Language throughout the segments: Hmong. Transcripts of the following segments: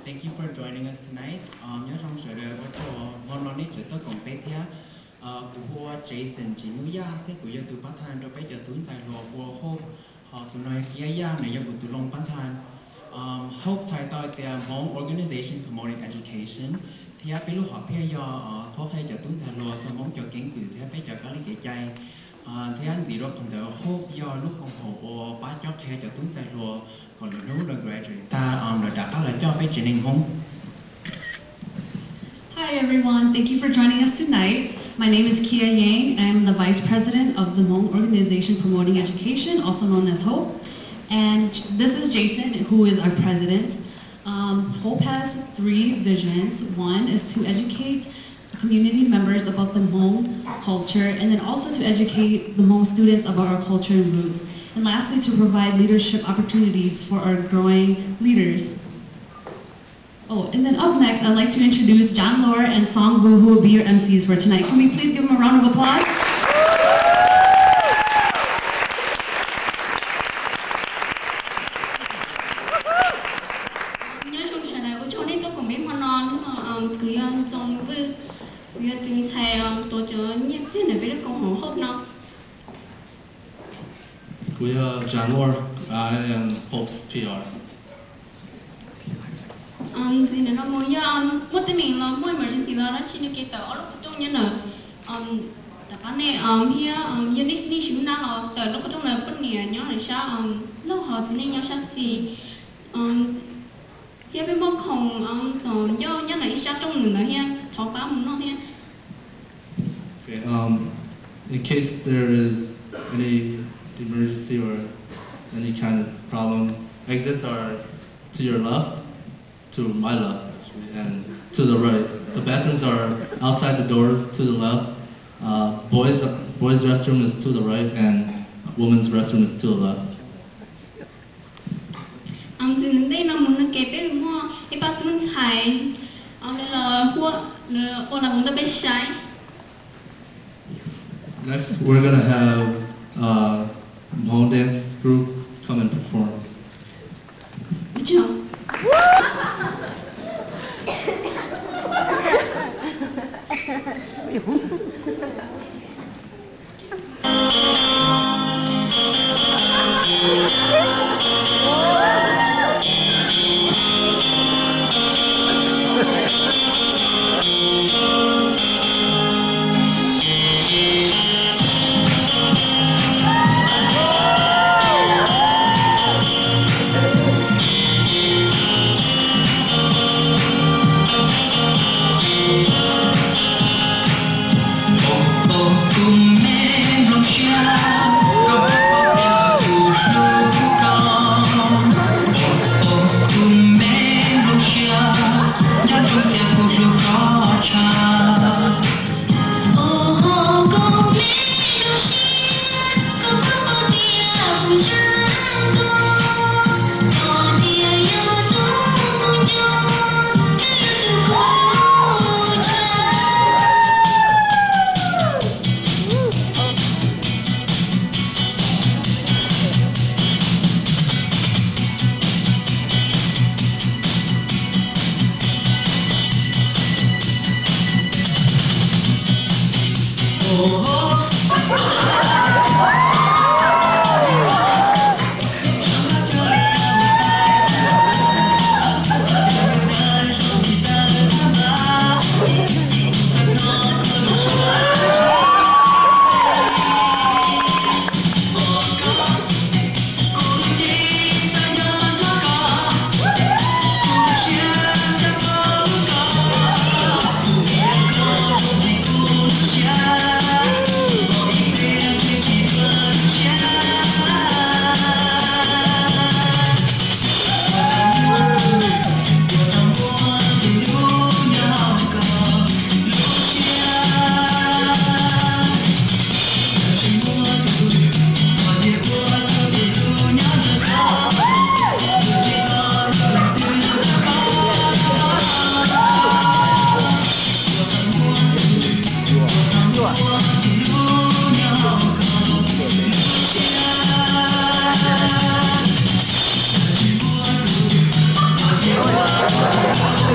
Thank you for joining us tonight. Um, nyob zoo sawv daws ua tsaug hmo no nej tseem tuaj koom peb thiab. Uh, kuv hu ua Jason Tsis Nyuj Yaj thiab kuv yog tus pab thaj rau peb cov tub ntxhais hluas ua Hope, ho tus no Kiab Yaj, nws yog kuv tus looj pab thaj. Um, Hope txhais tau tias Hmong Organization Promoting Education, thiab peb lub hom phiaj yog, uh, qhuab qhia cov tub ntxhais hluas txog Hmoob cov keeb kwm thiab peb cov kab li kev cai. Uh, thiab ntxiv rau qhov ntawd Hope yog lub koom haum uas pab cob qhia cov tub ntxhais hluas kom lwm hnub lawv graduate tag, um, lawv rov qab los coj peb tsev neeg Hmoob. Hi everyone, thank you for joining us tonight. My name is Kia Yang. I'm the Vice President of the Hmong Organization Promoting Education, also known as Hope. And this is Jason, who is our president. Um, Hope has three visions. One is to educate community members about the Hmong culture, and then also to educate the Hmong students about our culture and roots. And lastly, to provide leadership opportunities for our growing leaders. Oh, and then up next, I'd like to introduce Jan Lor and Song Wu, who will be your M Cs for tonight. Can we please give them a round of applause? Nyob zoo sawv daws, ua tsaug nej tuaj koom peb hmo no, hnub no, um, kuv yog Ntxoov Vwj, kuv yog tus ntxhais, um, tuav cov nyiaj txiag ntawm peb lub koom haum Hope no. Kuv yog Jan Lor, I am Hope's P R. Um, ntxiv ntawm no mus yog, um, muaj teeb meem los muaj emergency los dab tsi no ces tawm ob lub qhov rooj nyob ntawm, um, tom qab ne, um, thiab, um, yog nej, nej tsis muaj nab los tawm lub qhov rooj ntawm poj niam nyob ntawm sab, um, laug, ho txiv neej nyob sab xis. Um, thiab peb muaj khoom, um, txom nyem nyob ntawm ib sab rooj ntawm ntawd thiab, thov pab mus noj thiab. Okay, um, in case there is any emergency or any kind of problem, exits are to your left, to my left, actually, and to the right. The bathrooms are outside the doors to the left. Uh, boys, boys' restroom is to the right, and women's restroom is to the left. Ntxiv ntawm no mus no ces peb muaj ib pab tub ntxhais, um, lawv los ua, lawv ua lawv mus ntawm peb saib. Next, we're gonna have, uh, Hmong dance group come and perform. Ua tsaug.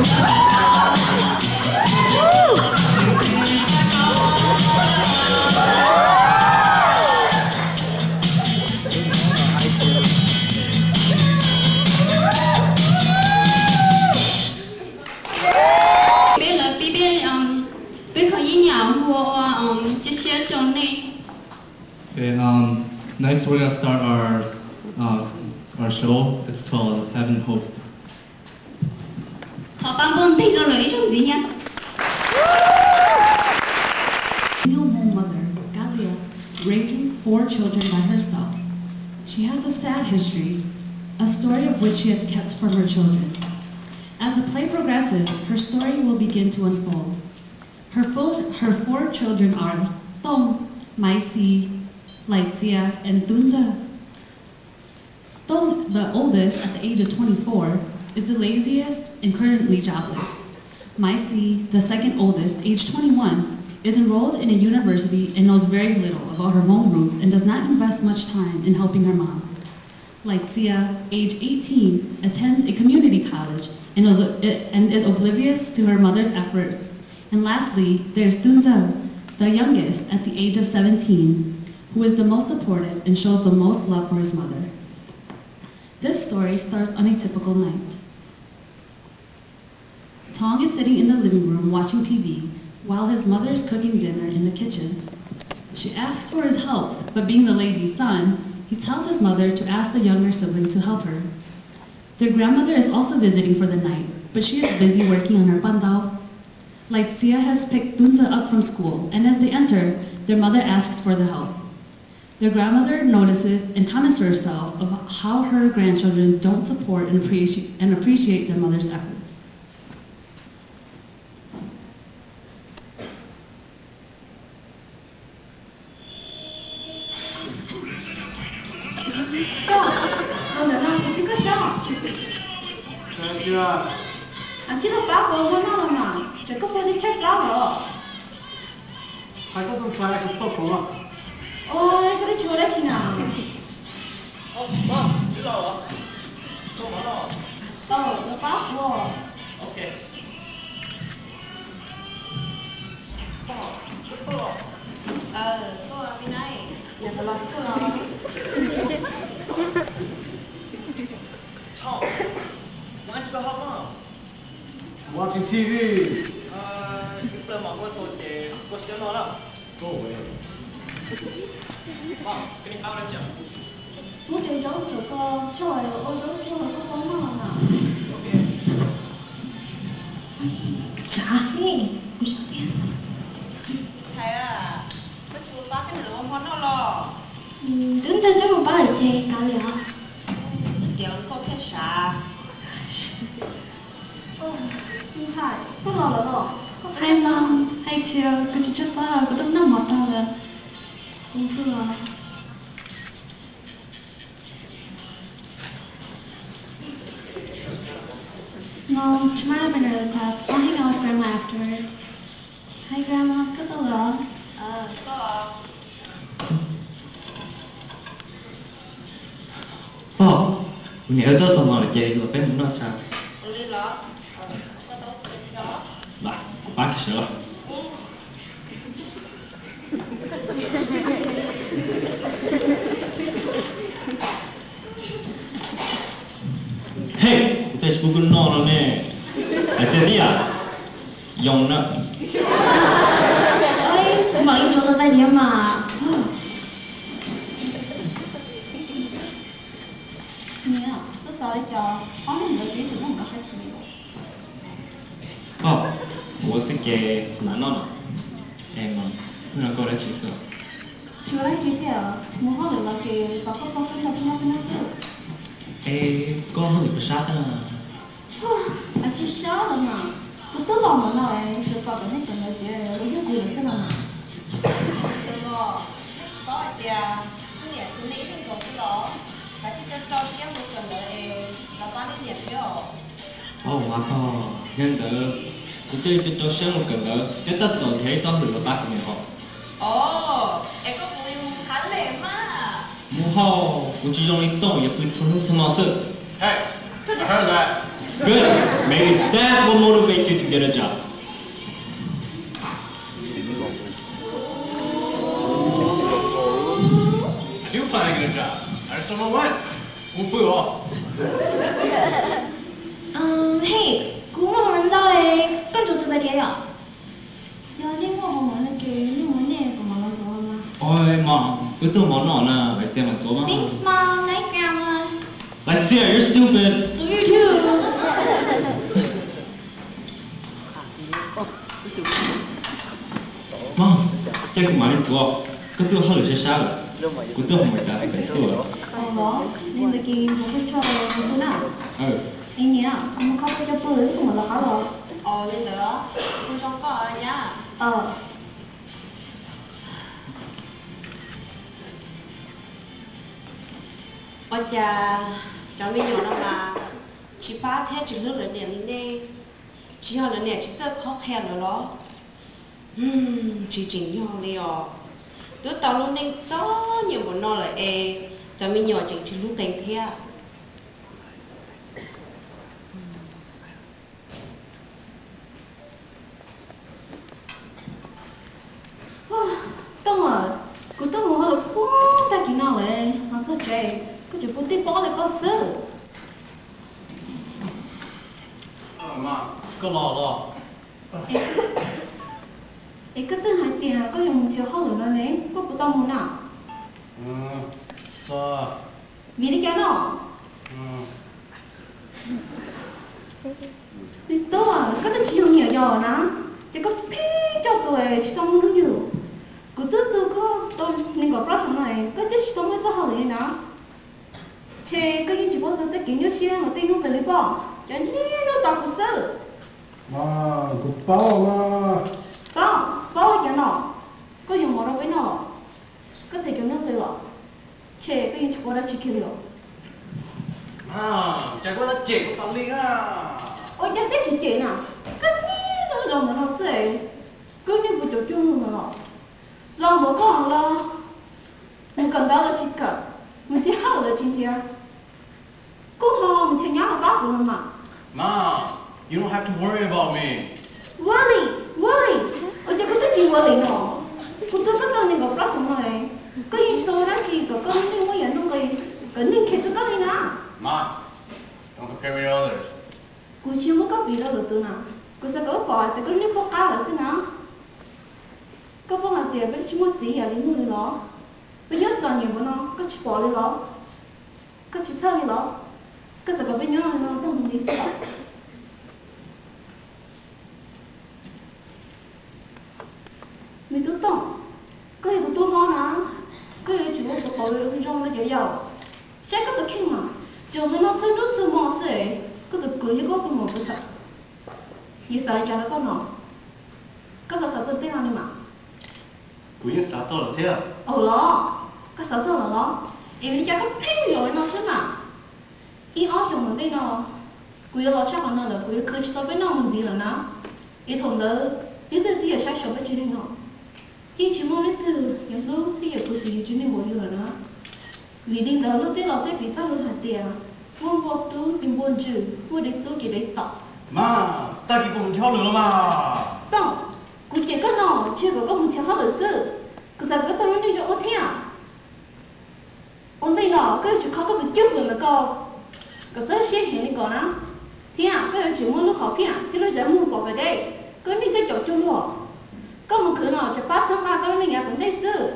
Peb lawv pib peb, peb kho yeeb yam hu ua cia siab rau nej. Okay, um, next we're gonna start our, uh, our show. It's called Having Hope. Thov pab npauj nteg rau lawv ib zaug ntxiv thiab. Single mom mother, Kalia, raising four children by herself. She has a sad history, a story of which she has kept from her children. As the play progresses, her story will begin to unfold. Her four, her four children are Tooj, Maiv Xis, Laim Txias, and Tub Ntxawg. Tooj, the oldest at the age of twenty-four, is the laziest and currently jobless. Maiv Xis, the second oldest, age twenty-one, is enrolled in a university and knows very little about her Hmong roots and does not invest much time in helping her mom. Laim Txias, age eighteen, attends a community college and is, and is oblivious to her mother's efforts. And lastly, there's Tub Ntxawg, the youngest at the age of seventeen, who is the most supportive and shows the most love for his mother. This story starts on a typical night. Tong is sitting in the living room watching T V while his mother is cooking dinner in the kitchen. She asks for his help, but being the lazy son, he tells his mother to ask the younger sibling to help her. Their grandmother is also visiting for the night, but she is busy working on her paj ntaub. Laim Txias has picked Tub Ntxawg up from school, and as they enter, their mother asks for the help. Their grandmother notices and comments to herself of how her grandchildren don't support and appreciate, and appreciate their mother's efforts. Koj, tus ntawm no kuv txib koj saib. Tsis los pab kuv ua hmo noj los mas, tseem koj puas tsis tshaib plab los? Hais koj tus ntxhais kuv tsis tau khoom. Ua, koj twb tsis ua dab tsi na. Los pab kuv. Watching T V. Ib pliag mam kuv tus ces koj tsis noj na. Muab cov zaub rau koj, koj ua zaub rau koj tau noj na. Txav, kuv xav tias, ntxhais, koj tsis mus pab koj niam lawv ua hmo noj los? Twb ntshai ntshai mus pab lawm ces kav liam. Twb tias koj pheej xav. Ntxhais, koj los lawm los? Hais mas, hais tias kuv tsis tshaib plab, kuv tuaj noj mov tag lawm. Kuv hwm. Mom, tomorrow I have an early class. I'll hang out with Grandma afterwards. Hi, Grandma. Koj tau los? Pog, kuv niam wb twb tau los lawm ces yuav peb mus noj tshais. Ua li los? Pab kiag sawv los. Hej, kuv tej tsis pub koj noj no ne. Hais txias thiab yom? Yoo na. Kuv mam li ntsuav tau tais diav mas. Niam, koj xav li cas ob leeg ntawd tsis ib txwm muaj hnub saib xyuas li? Pog, kuv ua xwb ces kuv lam noj no. Es mas, hnub no koj ua dab tsi xwb? Tsis ua dab tsi tiag, mus hauj lwm los ces tos koj pog peb nrog peb noj peb noj xwb. Es koj hauj lwm puas sab thiab na? Hais tsis sab los mas, kuv twb los mus no es tsuas tos kom nej cov ntawd tiav los yug kuv lawm xwb no mas. Los, nej tsis paub hais tias kuv niam tus me ib tug nkaus xwb los, kav tsij rau rau siab mus kawm ntawv es los pab nej niam thiab os. Au, mas pog, yog ntawd kuv thiaj li rau rau siab mus kawm ntawv thiab tab tom nrhiav ib txoj hauj lwm los pab kuv niam os. Os, es koj puas yuav mus khab lem mas? Mus hauj, kuv tsis zoo li Tooj yuav pw txhua hnub txhua hmo xwb. Good. Maybe that will motivate you to get a job. I do plan to get a job. I just don't know when. Kuv pw os. Hey, kuv muaj hauv ntau, koj nrog tus pais tias yom? Yog nej muaj hauv mov no ces nej mus nej kom mov los ntxuav mas. Oi mom, wb tuaj mov noj na, Laiv Txias mas ntxuav mas. Thanks mom, nice grandma. Laiv Txias, you're stupid. You too. Mom, cia kuv mam li ntxuav, koj twb ua hauj lwm sab sab lawm, kuv twb hauv mov tas pem tuaj lawm. Ua li ntawd ces ntxuav koj tso kuv pw na. Es niam, kuv mus kho koj cov pw wb mam los qab los. Ua li ntawd, kuv zoo koj nyab. Ua cas cov me nyuam no mas tsis pab thiab tsis hlub lawv niam li nej? Tsis yog lawv niam tsis txawj qhuab qhia lawv los? Tsis tsim nyog li os. Twb tau lub neej txom nyem npaum no lawm es cov me nyuam tseem tsis hlub qees thiab. Tooj, kuv twb mus hauj lwm puag tag kis no lawm, los txog tsev koj tseem pw tij pob li koj xwb. Koj los los. Es koj twb hais tias koj yuav mus nrhiav hauj lwm no ne, koj puas tau mus na? Vim li cas no? Me tub, koj twb tsis yog me nyuam yaus na, ces koj pheej coj tus tsis tau muaj hnub yug. Kuv twb tu koj tau nees nkaum plaub xyoos no, koj twb tsis tau muaj txoj hauj lwm li na. Ces koj yeej tsis paub txog tej kev nyuaj siab uas tej hnub pem li pob, cov niag hnub tau kuv xwb. Kuv paub mas. Paub, paub li cas no? Koj yuav mov rau peb noj los? Koj them cov hnub pem los? Ces koj yeej tsis paub dab tsi kiag li os. Cas koj tab cem kuv tas li na. Ua cas twb tsis cem na, koj niag hnub los mov no xwb es. Koj niag puas caum cuag luag no los? Los mov koj los, mus kawm ntawv los tsis kawm, mus nrhiav hauj lwm los tsis nrhiav, kuj ho mus nrhiav nyab los pab kuv no mas. Mom, you don't have to worry about me. Worry, worry, ua cas koj twb tsis worry no? Kuv tu koj tau nees nkaum plaub xyoos no, koj yeej tsis tau ua dab tsi kom koj lub neej muaj yam nuj nqis, kom neeg khev txog koj li na. Mom, don't compare me to others. Kuv tsis muab koj piv rau lwm tus na, kuv xav kom koj pom hais tias koj lub neej poob qab lawm xwb na. Koj paub hais tias peb tsis muaj txiv yam li Nuj li los? Peb nyob txom nyem npaum no koj tsis pom li los? Koj tsis txhawj li los? Koj xav kom peb nyob li no tag mus li xwb los? Me tub Tooj, koj yog tus tub hlob na, koj yuav tsum ua tus qauv zoo rau cov yau. Saib koj tus kheej mas, tsuas mus noj txhua hnub txhua hmo xwb, koj tus kwv yog koj tus muam kuv xav, yus xav li cas rau koj no? Koj puas xav txog tej no li mas? Kuv yeej xav txog lawm thiab. Ua los, koj xav txog lawm los? Es vim li cas koj pheej zaum li no xwb mas? Ib ob xyoos mus ntej no, kuv yuav los tshaj qhov no lawm, kuv yuav khwv tsis tau peb noj mus ntxiv lawm na. Es thaum ntawd, leej twg thiaj yuav saib xyuas peb tsev neeg no? Yeej tsis muaj leej twg yuav hlub thiab yuav khuv xim yus tsev neeg npaum yus lawm na. Vim li ntawd luag tej laus tej piv txoj lus hais tias, muaj npua tub ces npua ntsws, muaj dev tub ces dev tom. Mas, tag kis kuv mus nrhiav hauj lwm los mas. Tooj, kuv cem koj no tsis yog kom koj mus nrhiav hauj lwm xwb, kuv xav kom koj tau lub neej zoo ua thiab. Ua ntej no koj yuav tsum kho koj tus cwj pwm ntawm koj kom txhob siab heev li ko na, thiab koj yuav tsum muaj lub hom phiaj thiab lub zaj muag pom kev deb. Koj niag coj caum cuag luag, koj mus khwv no tseem pab txhawb nqa koj lub neej yav tom ntej xwb.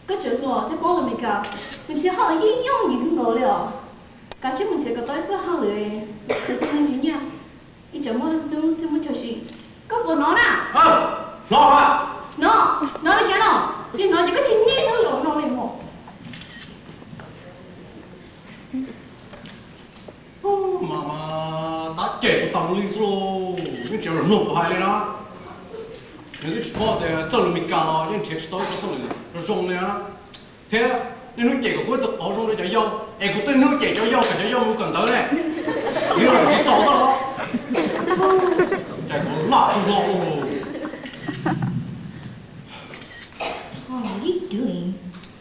Koj tseem hluas thiab paub lus Meskas, mus nrhiav hauj lwm yeej yooj yim kawg nkaus li os. Kav tsij mus nrhiav kom tau ib txoj hauj lwm, khwv tau me ntsis nyiaj, ib tsam muaj hnub thiaj muaj chaw siv. Koj puas hnov na? Hnov, hnov, hnov li cas no? Yog hnov ces koj tsis niaj hnub los no li mog. Mas mas tab cem kuv tas li xwb lauj, yeej tsis mloog kuv hais li na. Nws twb tsis paub tias txawj lus Meskas los yeej nrhiav tsis tau ib txoj hauj lwm zoo zoo li na. Thiab niaj hnub cem kom kuv ua tus qauv zoo rau cov yau, es kuv twb niaj hnub cem cov yau kom cov yau mus kawm ntawv ne. Yus los tsis txaus koj los, cem kuv laj kawg nkaus.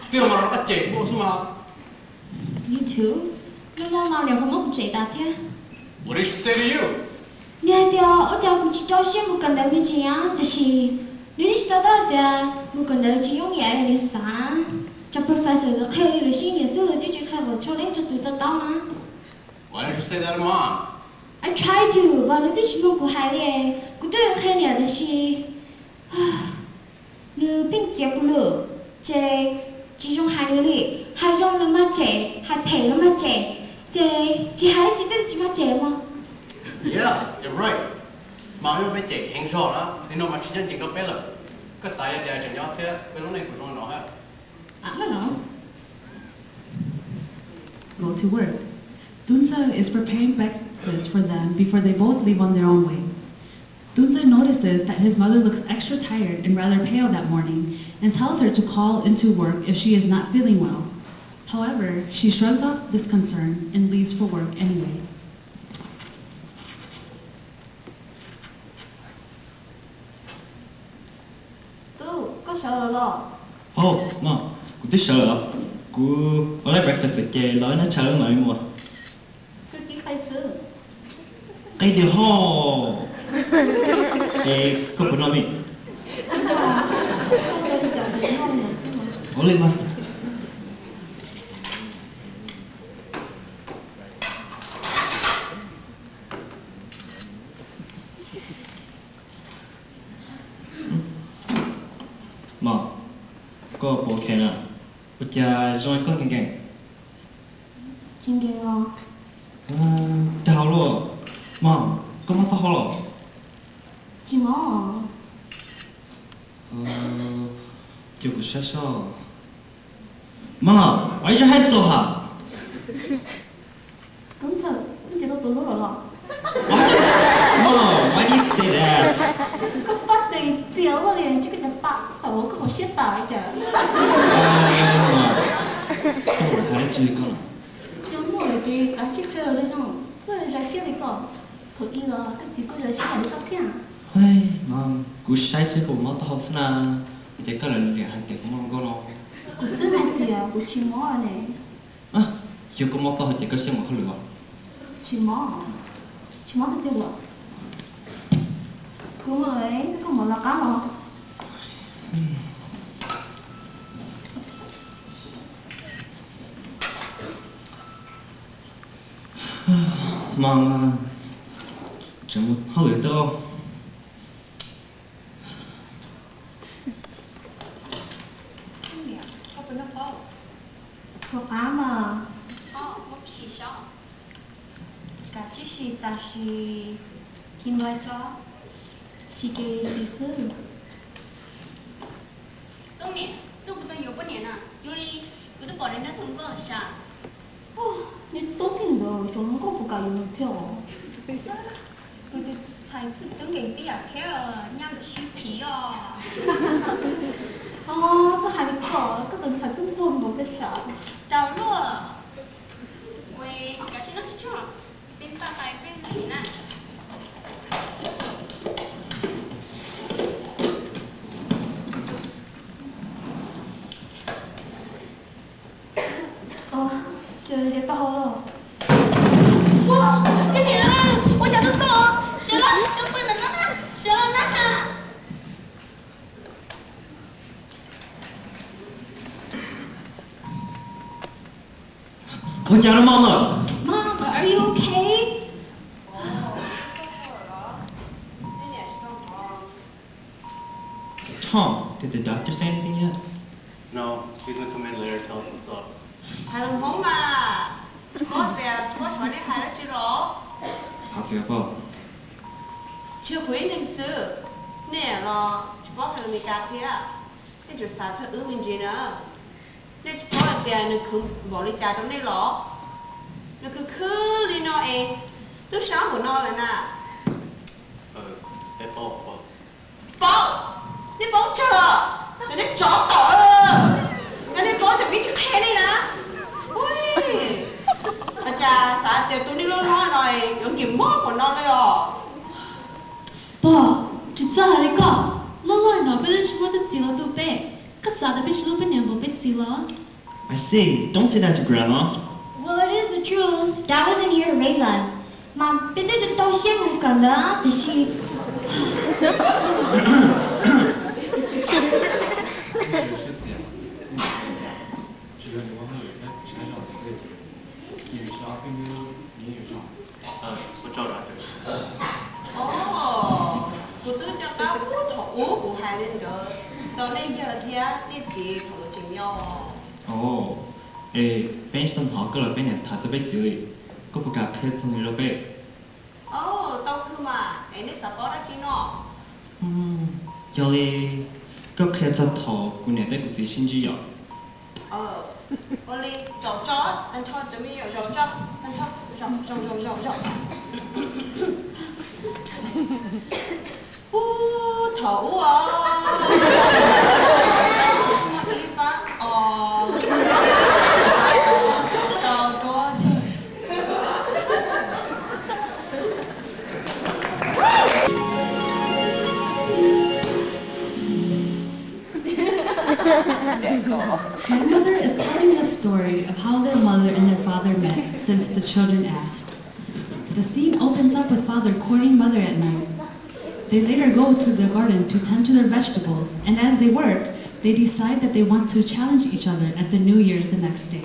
Twb yog mas rov qab cem kuv xwb mas. Lub no mas niam kuv muab kuv tsem tas thiab. What did she say to you? Nws hais tias ua cas kuv tsis rau siab mus kawm ntawv me ntsis na, tiam sis nws twb tsis to taub tias mus kawm ntawv tsis yooj yim li nws xav. Cov professor lawv qhia li lawv siab nyiam xwb, lawv twb tsis qhia kom txhua leej txhua tus to taub na. Why don't you say that to mom? I tried to, mas nws twb tsis mloog kuv hais li. Kuv twb qhia niam tiam sis nws pheej txiav kuv lawm, ces tsis zoo hais nws li. Hais zoo nws mas cem, hais phem los mas cem, ces tsis hais dab tsi twb tsis mas cem mog. Yeah, you're right. Mas peb cem heev zog na, nim no mas tsis ncaj ncees rau peb lawm. Koj xav yog tias tseem nyob thiab peb lub neej puas zoo no ha? Go to work. Tunze is preparing breakfast for them before they both leave on their own way. Tunze notices that his mother looks extra tired and rather pale that morning and tells her to call into work if she is not feeling well. However, she shrugs off this concern and leaves for work anyway. Tub, koj sawv lawm los? Hov, mom, kuv twb sawv lawm. Kuv ua lab breakfast lawm ces los ib hnab tshaw mam li mus. Koj cia qe xwb. Qe tiag hov. Es koj puas noj me? Ua li mas. Mom, koj puas ok na? Ua cas zoo li koj nkees nkees? Tsis nkees os. Tag hauv los? Mom, koj mob taub hau los? Tsis mob. Cia kuv saib saib. Mom, why your head so hot? Koj ntxawm, koj nce tau tus hlub lawm los? Mom, why do you say that? Koj pab tes txias luaj li, ntshe koj cov pab tawm hauv koj hauv siab tas li cas. Koj ua hais dab tsi li koj? Cov muaj lawm ces kav tsij qhia lawv zoo, txhob zam siab li koj. Thaum ub los koj txiv kuj zam siab hais li koj thiab. Mom, kuv saib seb koj puas mob taub hau xwb na, vim tias koj lawv liam hais tias kuv mob hluas nkauj no. Kuv twb hais tias kuv tsis mob ne. Yog koj mob taub hau ces koj sim mus hauj lwm os. Tsis mob, tsis mob tiag tiag los. Kuv mus lawm, koj mam los qab los. Mom, tseem mus hauj lwm tau. Rov qab mas. Kav tsij sim, tam sim kis mus tso, sim ces sim xwb. Tub, neb twb kuv tau yuav poj niam na, yog li kuv twb pom neb nrog tus hluas nkauj sav. Neb tub thiab ntawd, tus hluas nkauj puas kam yuav nws thiab os? Tus tus ntxhais twb nkees tib yam thiab, nyaj sib phiv os. Txhob hais li ko, koj tus ntxhais twb tuag nkaus thiab sav. Rau luaj. Ua, kav tsij noj tsuag tsuag, peb pab pais peb mus na. Ua, koj niam, ua cas koj, sawv los, sawv pw ntawm no na, sawv los na. Ua cas no, Mom? Mom, are you okay? Tom, did the doctor say anything yet? No, he's gonna come in later, tell us what's up. Hais lus Hmoob mas, tsis paub tias tsis paub xyov nej hais dab tsi los. Hais tias pom. Tsis yog kuv ib leeg xwb, nej los tsis paub hais lus Meskas thiab. Nej tseem xav txog wb me ntsis na. Nej tsis paub hais tias nws khwv npaum li cas rau nej los? Nws khwv khwv li no es twb sab npaum no lawm na. Paub, nej paub tsawg, txawm nej tsov tom, yog nej paub ces peb tsis qhia nej na. Ua cas xav tias tus neeg loj hlob no yuav nkim mob npaum no li os? Pog, tsis txhob hais li koj, loj loj no peb twb tsis muaj tub txiv los tu peb, koj xav tias peb tsis hlub peb niam npaum peb txiv los? I say, don't say that to Grandma. Well, it is the truth. Dad wasn't here to raise us. Mas peb twb tau siab mus kawm ntawd tiam sis Os, kuv twb nco qab ub thaum ub kuv hais li ntawd rau nej yawg thiab nej txiv thaum tseem nyob. Os, es peb tsis tau hnov koj los peb niam tham txog peb txiv li, koj puas kam qhia txog nws rau peb? Tau kawg mas, es nej xav paub dab tsi no? Yog li, koj qhia txog thaum kuv niam thiab kuv txiv sib ntsib yom? Ua li, zaum tso, tag nrho cov me nyuam zaum tso, tag nrho zaum zaum zaum zaum. Ub, thaum ub os, ib pab os, tau duab dej. My mother is telling the story of how their mother and their father met since the children asked. The scene opens up with father courting mother at night. They later go to the garden to tend to their vegetables, and as they work, they decide that they want to challenge each other at the New Year's the next day.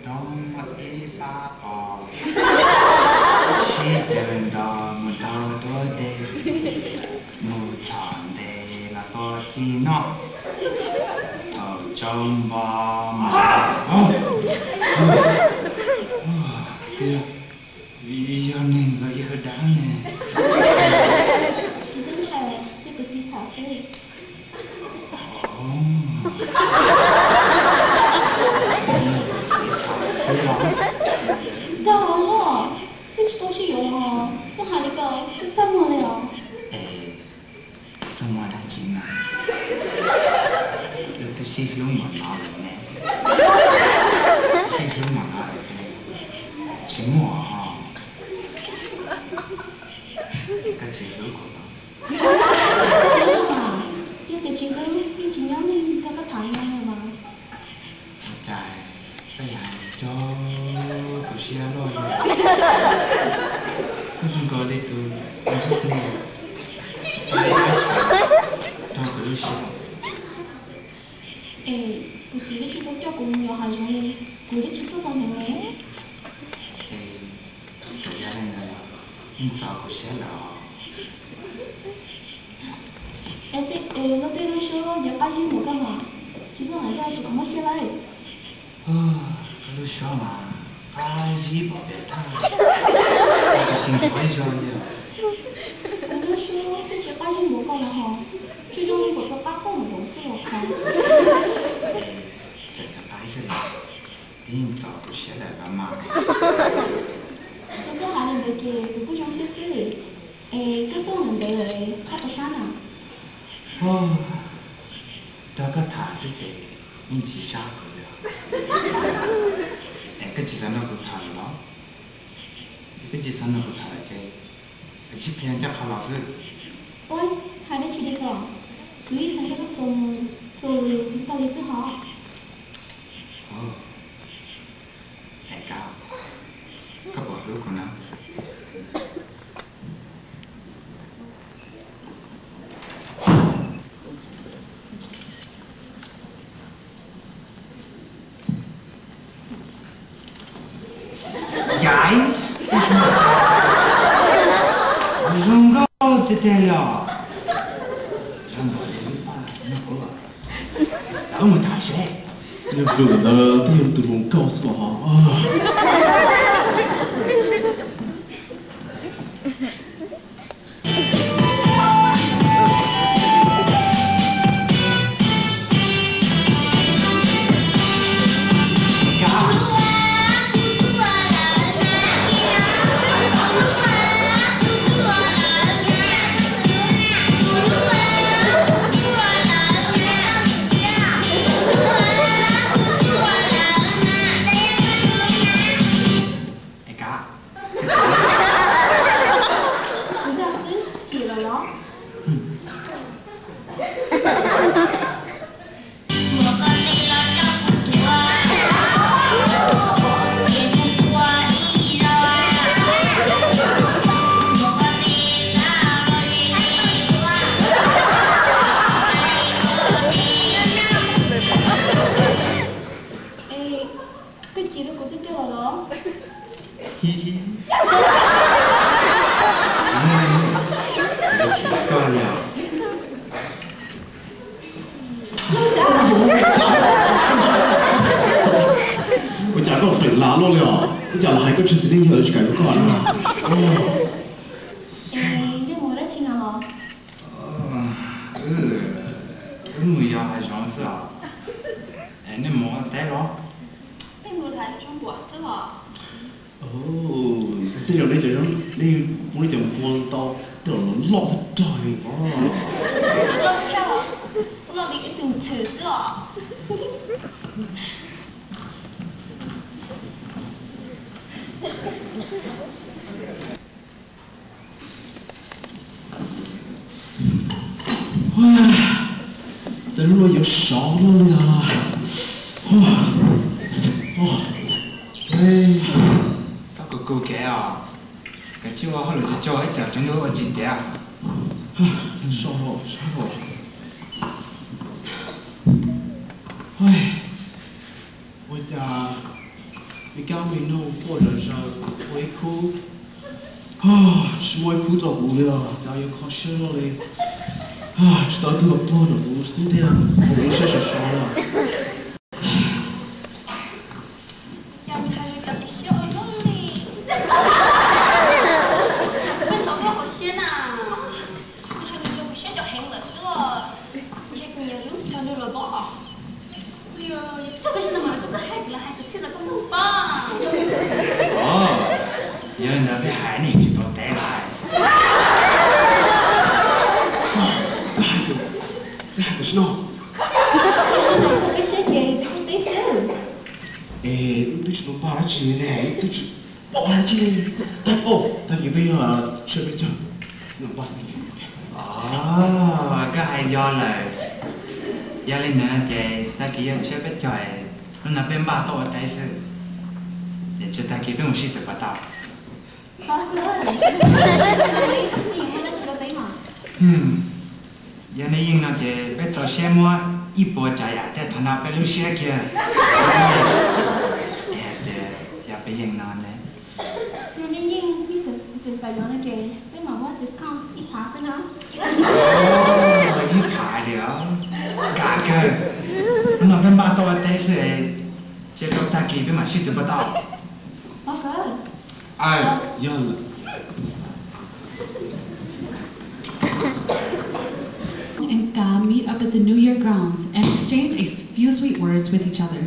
Rau muaj ib pab os, sib caw nrog mus tau duab dej, mus txhom ntes los tau ci noj. Thaum tsaus npo mas, yog neeg los yog dab ne? Tsis txhob ntshai, yog kuv txiv txhom xwb. Tsis tau os, peb tsis tau sib yuav os, txhob hais li ko, txaj txaj muag li os. Txaj muag dab tsi na, wb twb sib hlub npaum no lawm ne, sib hlub npaum no lawm ces tsis muaj os. Koj tsis hlub kuv los? Yog tias tsis hlub yeej tsis nyob neeg rau koj tham no mas. Ua cas koj yam cog kuv siab luaj li, koj zoo nkaus li tus ntsuj plig rau kuv lub siab. Es kuv txiv twb tsis tau coj kuv mus nyom hav zoov li, kuv twb tsis txawj tau hneev li. Es thaum yog li ntawd los yeej txaus kuv siab lawm os. Es no tej lub suab yuav qab zib npaum koj mas, tsis txhob hais ncaj tsis qhov muab siab lawm. Koj lub suab mas qab zib npaum tes thaj, tab sis ntxuav ib zaug li. Kuv lub suab twb tsis qab zib npaum koj los hos, tsuas zoo li npaum tus qab qoj npaum xwb los qhov. Txawm yog qab xwb los twb yeej txaus kuv siab lawm los mas. Yog koj hais li ntawd ces kuv kuj zoo siab xwb. Es koj tuaj ntawm ntawd qhov tau sab na? Rau koj tham xwb ces yeej tsis sab kuv li. Es koj tsis xav nrog kuv tham lawm los? Koj tsis xav nrog kuv tham lawm ces tsis qhia ncaj qha los xwb. Ua, hais dab tsi li ko? Kuv ib xav nrog koj txuas mus txuas lus tau li xwb hos. Es koj, koj puas hlub kuv na? Yaiv, zoo nkauj tiag tiag li os. Zoo nkaus li lub paj nug kuv, tau mus tham seb. Nws vwm ntawd twb yog tus hluas nkauj xwb los hos. Ua li, koj li os. Ua cas koj pheem lam luaj li os? Ua cas los hais koj tsis txiv neej yawg tsis kam yuav koj na? Yog mus dab tsi no los? Wb mus yos hav zoov xwb os. Nej mus teb los? Peb mus hlais tsoo npuam xwb os. Tej zaum nej cov, nej muab nej cov npua tau tej zaum loj tag rog li os. Tsis loj tag, loj li ib tug ntxhw xwb os. Tej lub no yuav sov loj li os. Tau kawg kawg kev os. Kav tsij ua hauj lwm tsuag tsuag ib tsam tsaus ntuj ua tsis tiav. Sov, sov. Ua cas me kab me noog quaj zom zaws ua ib khub, tsis muaj ib khub rau kuv li os, cas yuav kho siab loj li. Tsis tau ib tug los puag rau kuv xwb thiab, kuv lub siab sov sov li. Cas nws hais li cov tus siab ua luaj li. Peb tau koj hauv siab na. Nws hais li cov tus siab cov heev lawm xwb os. Ntshe kuv nyiam lub cog lug los pob. Txog peb sib nta mas koj hais kuv los hais kuv txhiaj tau koj mloog pob. Yog li ntawd peb hais nej tsis tau tev lawm. Peb hais tam sim no. Peb siab ces peb kuj teb xwb. Es wb twb tsis tau npaj dab tsi ne, wb twb tsis pom dab tsi li. Tag, tag kis twb yog tshiab peb caug. Koj hais yog lawm. Yog li ntawd ces tag kis yog tshiab peb caug, hnub no peb npaj tuaj ua teb xwb. Ces tshiab tag kis peb mus sib tw puas tau? Yog nej yeej no ces peb tau siab muab ib puas tsav yam tej thaum no peb lub siab kiag. Yog peb yeej no ne. Yog nej yeej tseem xav yuav no ces peb mam muab discount ib phav xwb na. Ib phav li os. Kam kawg. Hnub no peb npaj tuaj ua teb xwb, ces rau tag kis peb mam sib tw puas tau? Yog lawm. Nplooj and Ka meet up at the New Year grounds and exchange a few sweet words with each other.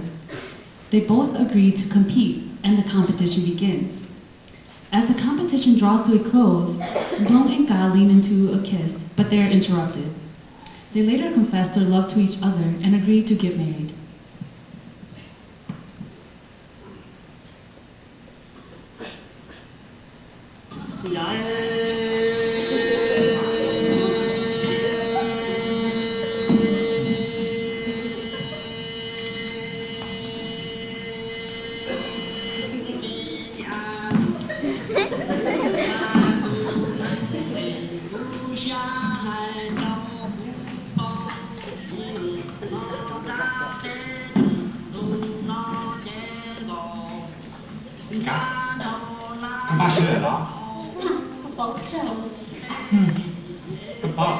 They both agree to compete, and the competition begins. As the competition draws to a close, Nplooj and Ka lean into a kiss, but they are interrupted. They later confess their love to each other and agree to get married. Koj npaj sawv daws los? Koj paub,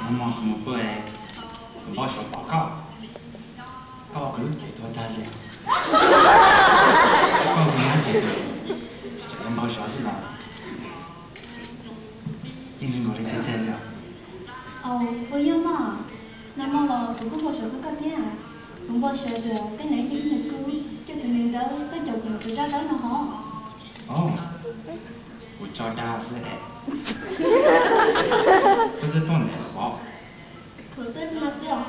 nag hmo kuv mus pw, kuv npau suav pom koj, koj ua kuv lub cev tuag tag li. Koj ua kuv nyob tsis tau, tseem npau suav xwb los. Yeej zoo nkaus li tiag tiag li os. Aw, puas yog mas? Nag hmo los kuv kuj npau suav txog koj thiab. Kuv npau suav tias tej zaum koj ib nyuag kub coj tus me ntawd tuaj caum kuv tus zaj dawb no hov. Kuv tso dag xwb es. Koj twb tuaj ntawm qhov. Kuv twb tuaj xwb os.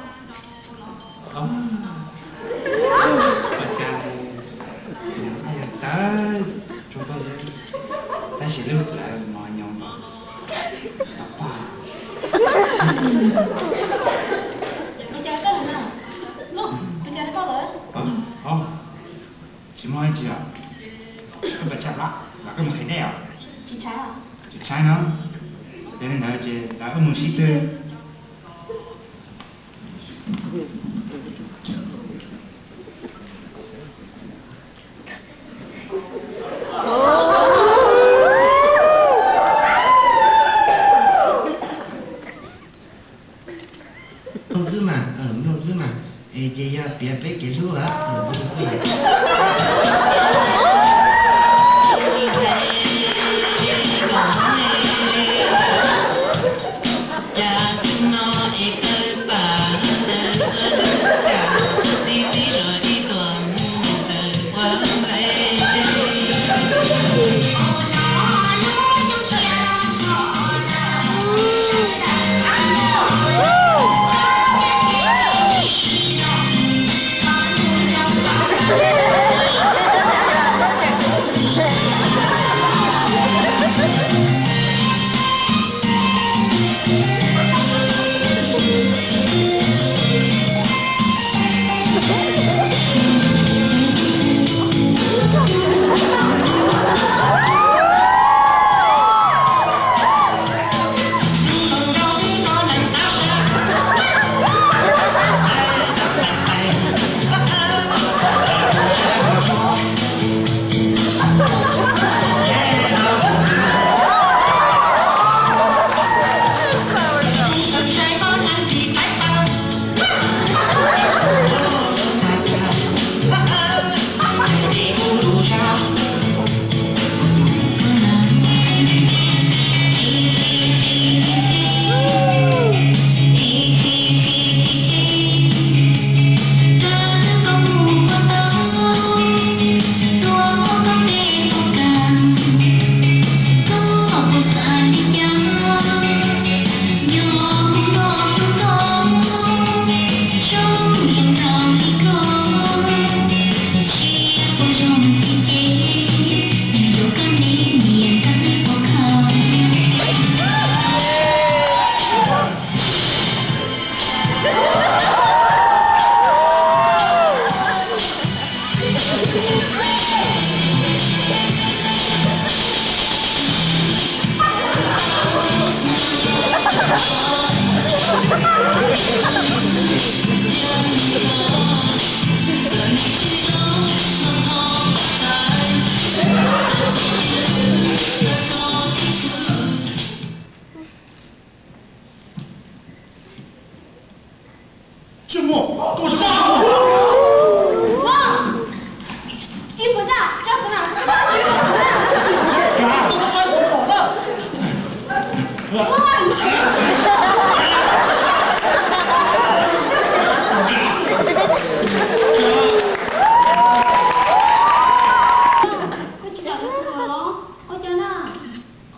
Ua cas kuv yog tawv tsuag koj xwb, tab sis lub plawv mos nyoos npaum tau paj. Ua cas koj lawm na? Ua cas koj lawm? Tsis muaj dab tsi os. Koj puas tshaib plab los koj mus qhia dej os. Tsis tshaib no. Yog li ntawd ces lawv wb mus sib tw.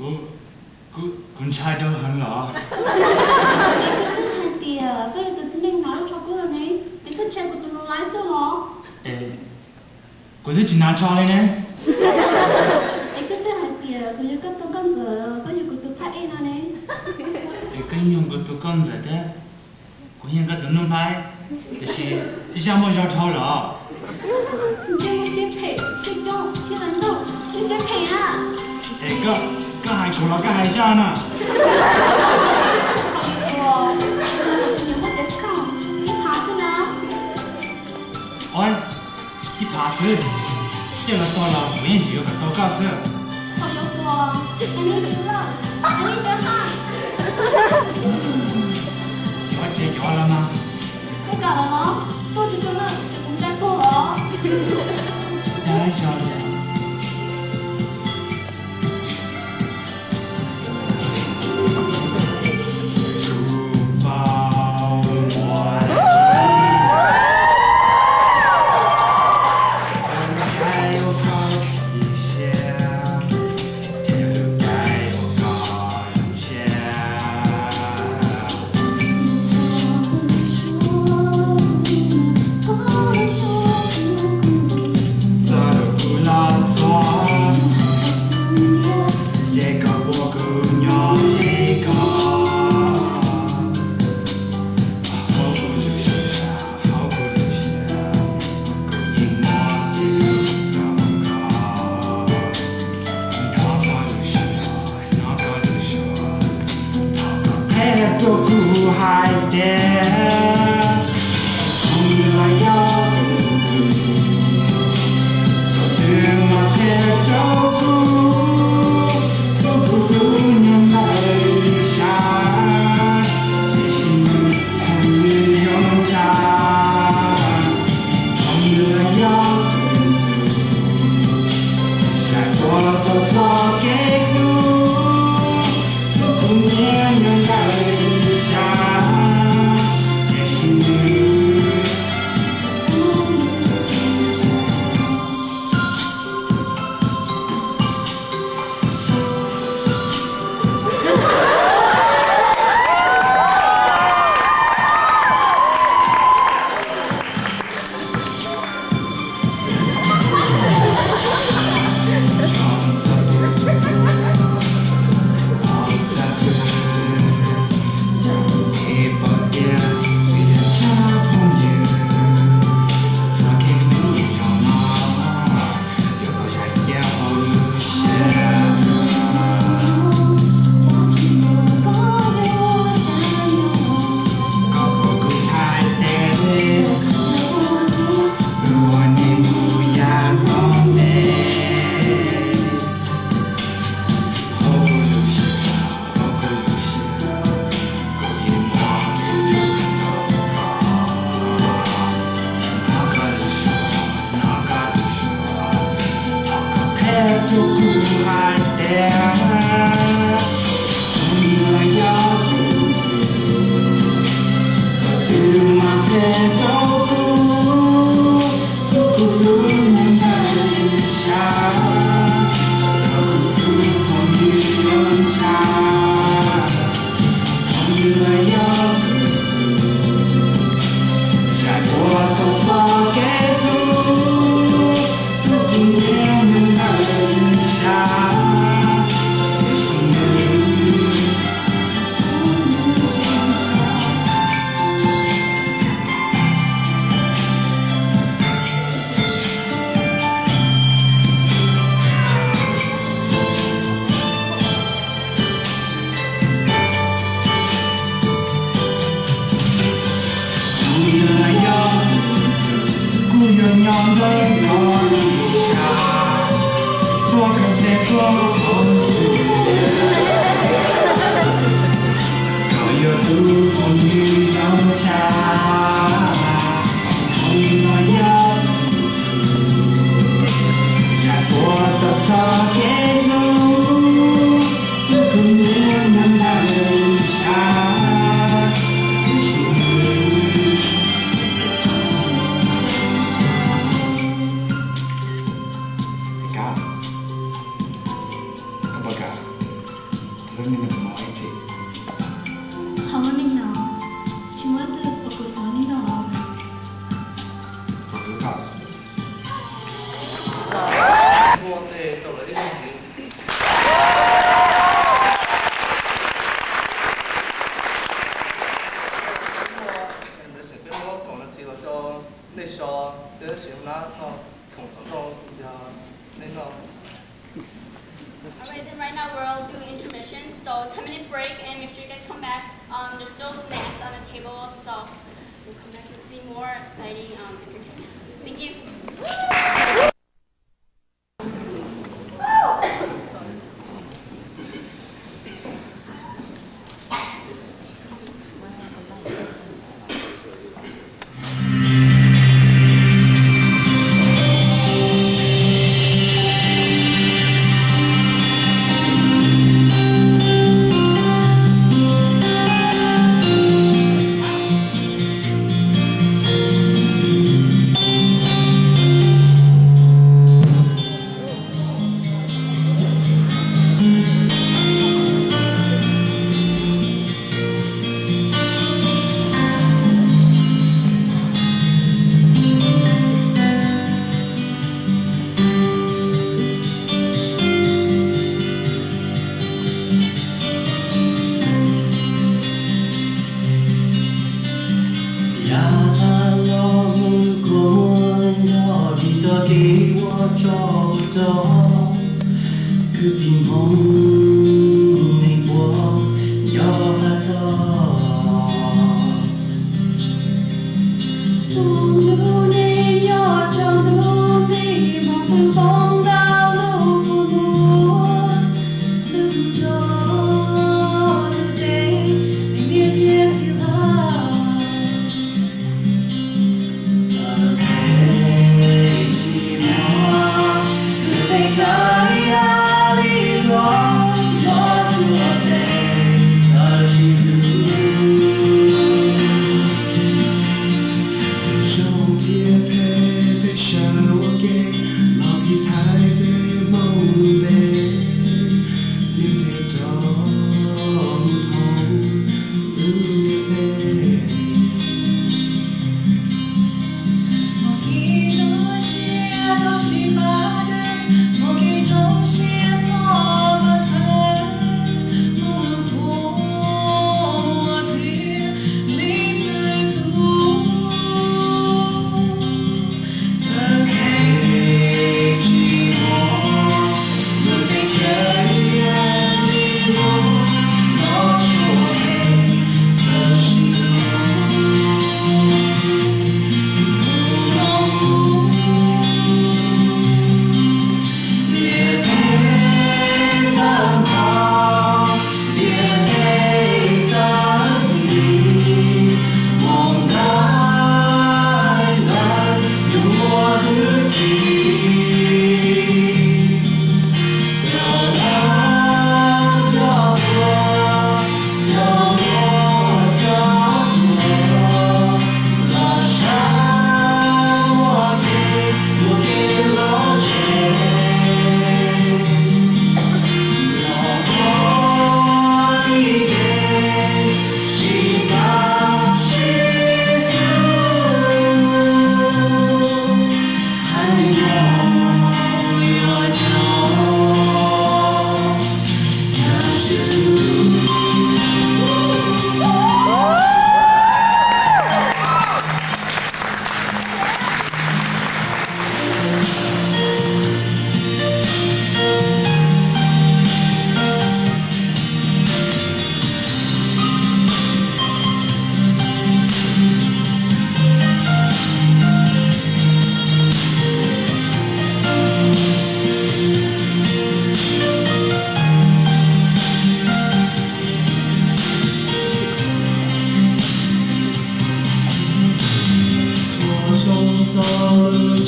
Kuv, kuv, kuv ntshai rau heev los? Es koj twb hais tias koj yog tus txiv neej hnyav lub tsho kub no ne, es koj ntshai kuv tus nus laib xwb los? Es kuv twb tsis hnav tsho li ne. Es koj twb hais tias kuv yog koj tus nkauj ntxawm, koj yog kuv tus phab ej no ne. Es koj yog kuv tus nkauj ntxawm thiab, kuv yog koj tus noob nplhaib, tiam sis zaj muaj zog dhau los. Ntsej muag siab phem, siab coob, siab hlawv ntuj, siab phem na. Es koj, koj hais kuv los koj hais zaj na? Ua, kuv nyuam muaj discount ib phav xwb na. Ua, ib phav xwb, tej los tau los kuv yeej tsis yuav kom tau koj xwb. Thaum yuav puas, hais li ntawd lawm, hais li ntawd ha. Yuav ces yuav los mas. Koj kam los los, tuaj tsis tuaj na, ces kuv nqa tuaj los. Nqa zog li. Kuv hais tias, kuv yog tus twg, tus twg mas qhia rau kuv, kuv tus hlub neeg ntawm sab, kuv tus phooj ywg zoo tshaj. Kuv yog tus twg, zaj puas tau txoj kev hlub, tus twg niaj hnub ntawm sab, tiam sis nws Kuv yog, kuv yog nyob ntawm no li cas, tuaj kawm tes tuaj kawm xwm, koj yog tus phooj ywg zoo tshaj. Kuv yog, yog zaj puas tau txoj kev hlub, tus twg niaj hnub ntawm sab, tiam sis nws Kab, koj puas kam lub neej no mus ib txhis? Qhov lub neej no tsis muaj ib tug uas kuv xav ua li no. Kuv twb tau ua tes rau lawv ib zaug ntxiv. Peb muab, peb muab khoom no tis los rau nej so, tab sis hauv no khoom xov tooj yog nej noj. All right, then right now we'll do intermission. So ten minute break, and make sure you guys come back. Um, there's still snacks on the table, so we'll come back and see more exciting, um, entertainment. Thank you.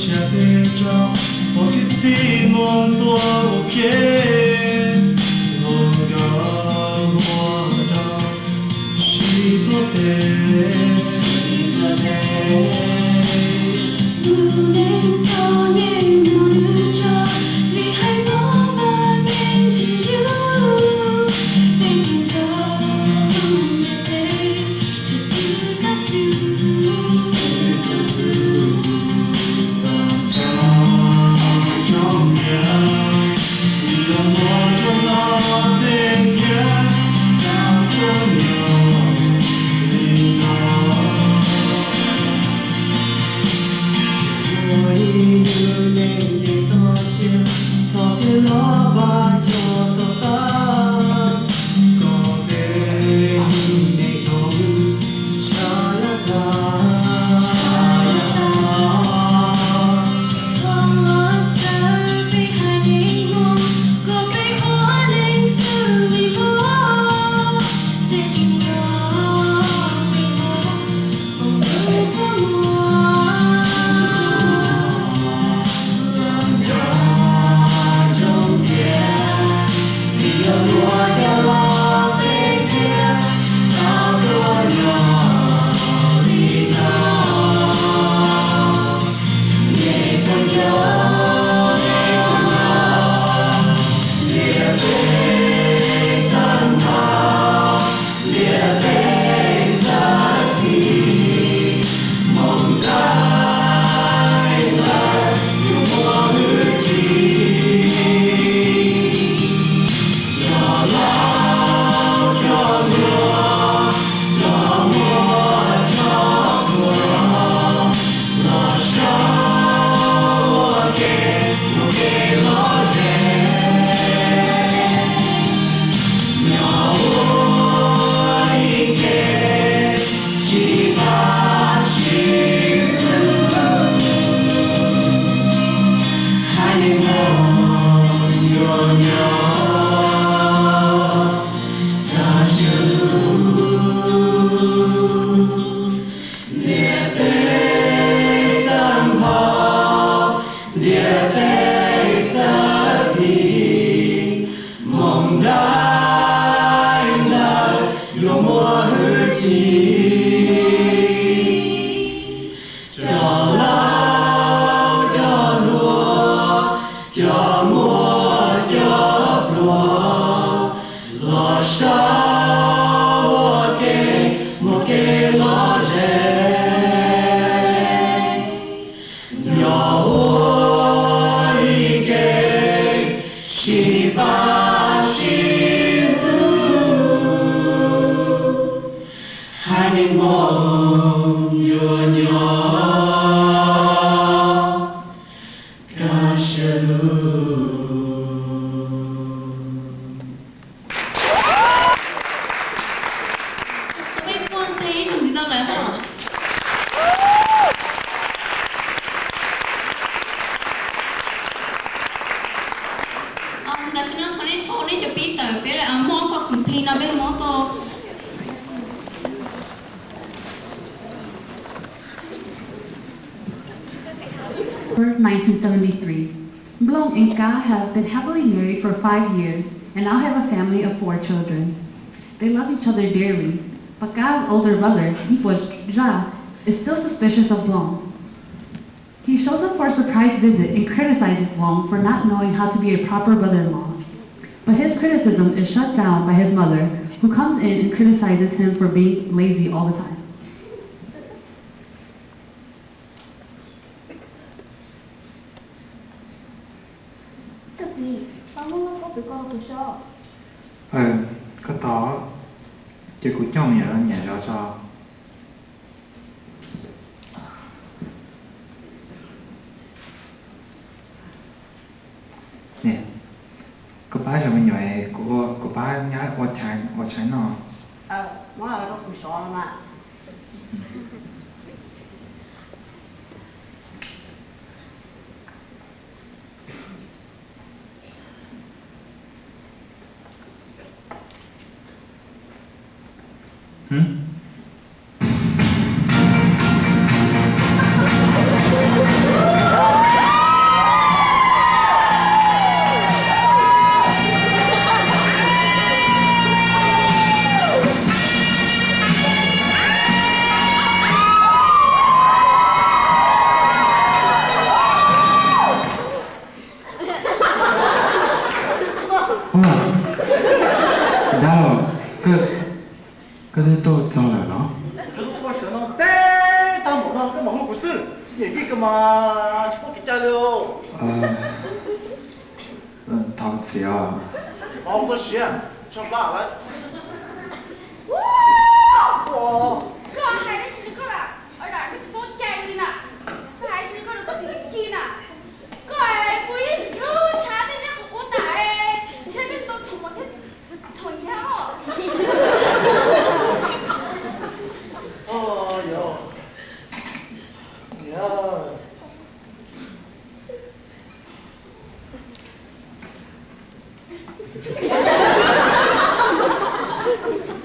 Xya peb rau, ua kwv tij Hmoob tuaj ua ke, los nkawd ua rau sib tuaj tes. Lub neej txom nyem mus nws tso, vim haiv Hmoob Nplog keej tsis yug, peb mus nrog lub ntiaj teb. Ua ib hnub neej nce toj siab, thov Vajtswv los pab cov toj qab, kom peb tus neeg zoo sawv daws. Thov los txhawb peb haiv neeg Hmoob, kom peb ua neej xws li Hmoob, peb tsis nco peb Hmoob. Ntiaj teb txawj npho, ntiaj teb txawj dim, moos ntais ntawd yuav muaj hwj chim. Cov laus cov hluas, cov muaj cov pluag, los sawv ua ke mus kev lom zem. Nyob ua ib ke sib pab sib hlub, haiv neeg Hmoob yuav nyob kaj siab lug. Peb muaj ntxiv tau lawm. Tam sim no thov nej thauj nej cov pis tawm peb lawm, muaj qhov complete no peb muab tau. Nineteen seventy-three. Nplooj and Kab have been happily married for five years and now have a family of four children. They love each other dearly, but Kab's older brother, Npuas Zaj, is still suspicious of Nplooj. He shows up for a surprise visit and criticizes Nplooj for not knowing how to be a proper brother-in-law. But his criticism is shut down by his mother, who comes in and criticizes him for being lazy all the time. Koj tos, ces kuv coj me nyuam nyiam zov tso. Koj pab zov me nyuam, kuv pab nyab ua tshais noj. Txog lawm los? Kuv tsuas tuaj ua sawv no teb tag npaum no koj mam hu kuv xwb, niam yij koj mas tsis paub kev cai li. Thov txim os. Ua txoj sia, tso plab lawm. Koj hais dab tsi li koj na? Ua cas koj tsis paub cai li na? Koj hais dab tsi li koj rau koj tus niam yij na? Koj puas ib hnub tshav tej siab qhuav qhuav tas, ntshe koj tsis tau txhom mos thiab txhom nyiaj os. Yog, niam,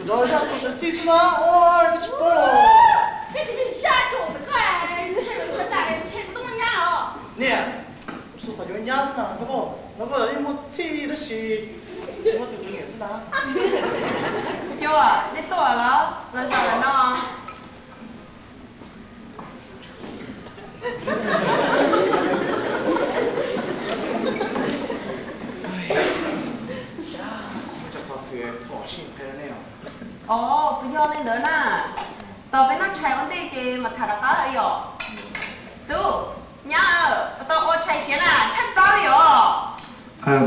kuv zaj xov xwm txij xwb na, koj tsis paub los? Koj tus niag zaj ruam ntawm koj, ntshe lawv sawv daws ntshe koj twb muaj nyab os. Niam, kuv xav yuav nyab xwb na, koj, koj yeej muaj txhij tab sis tsis muaj tus niam xwb na. Cuab, nej tuaj los? Los zaum lawm no. Os, puas yog li ntawd na? Tos peb noj tshais ua ntej ces mam tham rov qab yom. Tub, nyab, puas tau ua tshais siav na? Tshaib plab li os.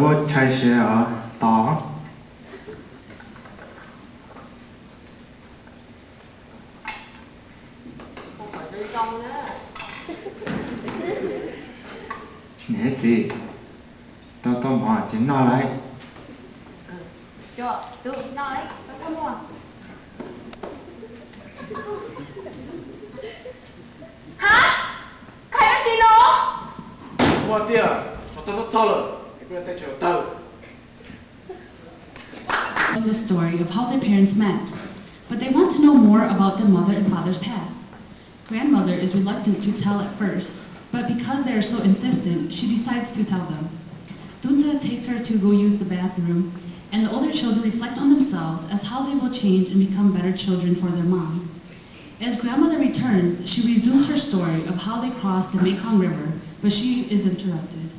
Ua tshais siav os, tos. Niam txiv, tau tau mov ces noj lauj. Ha, koj hais dab tsi no? Ua tiag, tso tau txog lawm, es kuj tej tsev tawg. The story of how their parents met, but they want to know more about their mother and father's past. Grandmother is reluctant to tell at first, but because they are so insistent, she decides to tell them. Tunce takes her to go use the bathroom, and the older children reflect on themselves as how they will change and become better children for their mom. As grandmother returns, she resumes her story of how they crossed the Mekong River, but she is interrupted.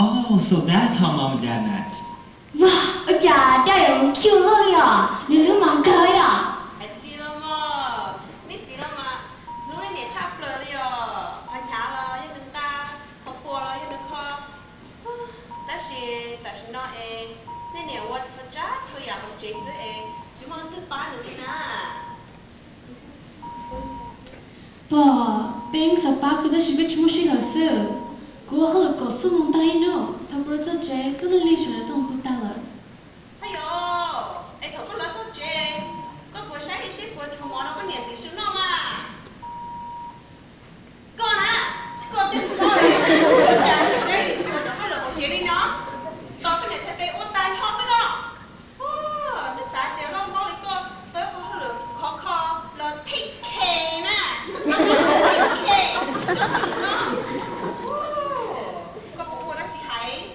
Oh, so that's how mom and dad met. Yog, ua cas dad yuav mus cute luaj li os, nws hlub mom kawg li os. Hais tsis los mog, nej txiv los mas hlub nej niam tshaj plaws li os. Qhov hnyav los yog nws nqa, qhov puas los yog nws kho. Tab sis tam sim no es nej niam ua txhua tsav txhua yam hauv tsev xwb es tsis muaj leej twg pab nws li na. Pog, peb yeej xav pab koj tab sis peb tsis muaj sij hawm xwb. Kuv ua hauj lwm kaum xuab moos tag ib hnub, thaum kuv los txog tsev twb lig lig sawv daws tuaj mus kuv tag lawm. Haj yam, es thaum koj los txog tsev, koj puas saib seb puas tshuav mov rau koj niam ntxim sw noj mas? Koj na, koj twb mus ua cas saib puas tshuav koj los hauv tsev li no, tos koj niam txhais tes ua tas nrho xwb no. Twb xav tias loj hlob li koj tau ib qho hauj lwm khov kho los thij khe na, thij khe, koj puas ua dab tsi hais?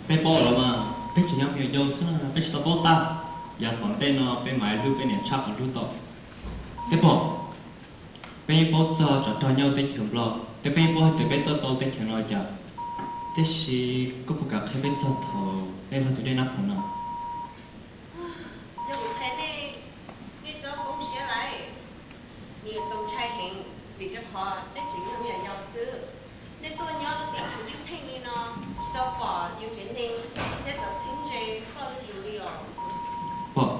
Peb paub lawm mas, peb tseem yog me nyuam yaus xwb na, peb tsis tau paub tag. Yav tom ntej no peb mam li hlub peb niam tshaj qhov hlub tau. Tej pog, peb yeej paub txog tsov rog nyob teb chaws Nplog, tej peb yeej paub hais tias peb tuaj tau teb chaws no li cas. Tiam sis koj puas kam qhia peb txog thaum nej hlob tus dej nab phoom no? Yog kuv qhia nej, nej txhob poob siab lauj. Nws yuav txaus ntshai heev, vim rau qhov peb tseem yog me nyuam yaus xwb. Nej tuaj nyob rau teb chaws ywj pheej li no, tsis tau pom yus tsev neeg thiab cov txheeb ze ploj zuj zus li os. Pog,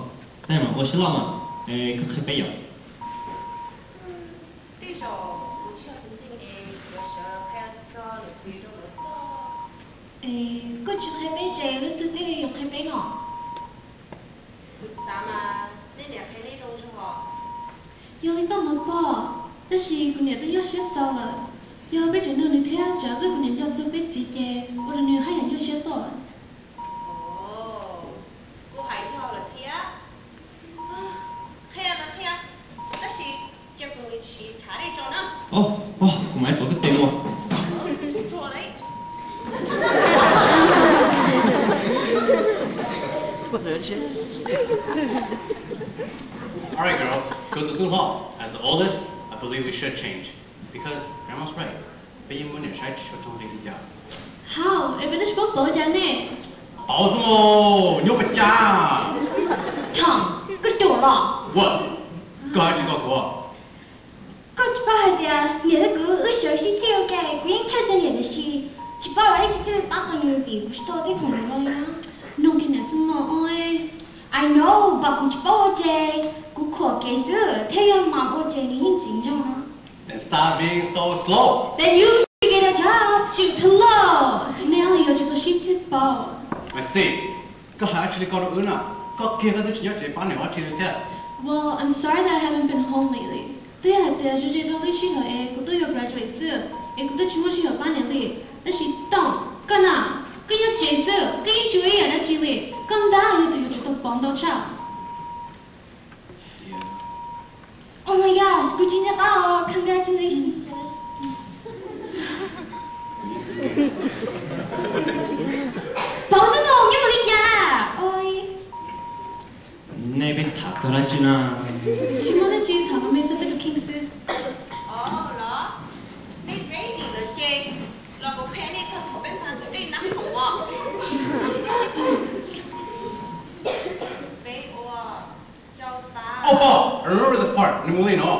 tej no ua siab loj mas, es koj qhia peb yom. Tej zaum kuv tsis yog tus neeg es yuav sawv qhia txog niam txiv rau lawv pog. Es koj tsis qhia peb ces leej twg thiaj li yuav qhia peb no? Kuv xav mas nej niam qhia nej zoo zog os. Yog li koj mas pog, tab sis kuv niam twb nyuaj siab txaus lawm. Yog peb tseem nrog nws thiab tsam koj kuv niam nco txog peb txiv ces ua rau nws haj yam nyuaj siab tuaj. Kuv hais yog lawm thiab. Qhia los qhia, tab sis cia kuv mus siv chav dej tso na. Kuv mam li tov koj tes mus. All right, girls. Tus tub hlob, as the oldest, I believe we should change because grandma's right. Peb yeej muab niam saib tsis tshua thooj li li cas. Hau, es peb twb tsis paub pauv cas ne. Pauv xwb mos, nyob ua cas? Tom, koj ruam los? What? Koj hais tsis koj kuv? Koj tsis paub hais tias niam thiab kuv wb sawv sib txhij ua ke, kuv yeej tshaj cov niam tiam sis tsis paub los dab tsi thiaj li pab tau nws vim kuv tsis tau tej khoom no li na. Mloog kiag niam xwb mos ua. I know, but kuv tsis paub ua ces kuv khuam kev xwb, thiab yog mam ua ces nws yeej tsis ntseeg no. Then stop being so slow. Then you should get a job too, too low. Nej yuav tsum tau sib txhij pauv. I see. Koj hais dab tsi li ko rau wb na? Koj kiag koj twb tsis nyob tsev pab niam ua dab tsi li thiab. Well, I'm sorry that I haven't been home lately. Twb yog hais tias zoo ze rau lub sij hawm es kuv twb yuav graduate xwb, es kuv twb tsis muaj sij hawm pab niam li. Tab sis Tom, koj na, koj nyob tsev xwb, koj yeej tsis ua ib yam dab tsi li. Koj ntag yog tus yuav tsum tau pauv ntau tshaj. Oh my gosh, kuv tsis nco qab os. Congratulations. Pauv xwb mos, nyob mus li cas? Oi. Nej pheej tham txog dab tsi na? Tsis muaj dab tsi, tham me txog peb tus kheej xwb. Los, nej peb tim lawv ces los kuv qhia nej txog thaum peb mag tus dej nab khoom os. Peb ua cau tas. Oh, oh, I remember this part. Nws mus li no.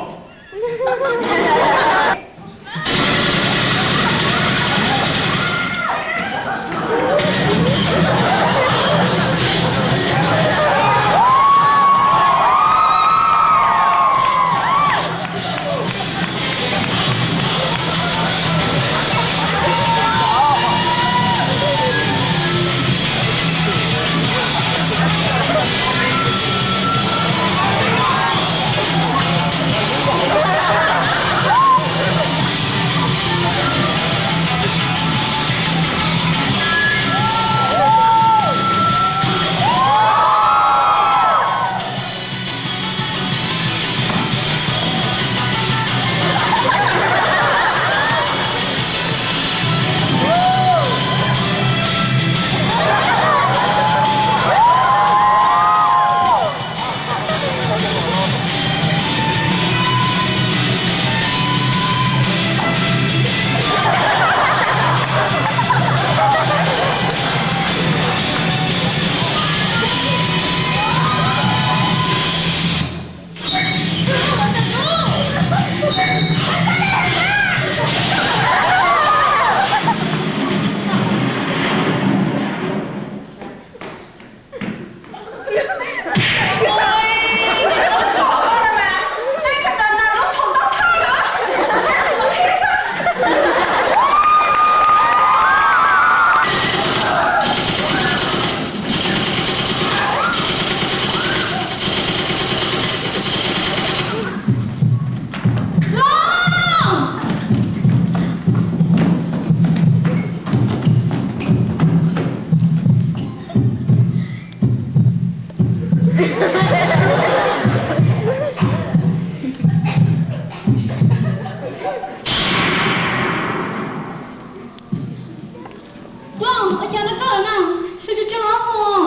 Pog, ua cas no koj na, sawv tsees tsees los mus.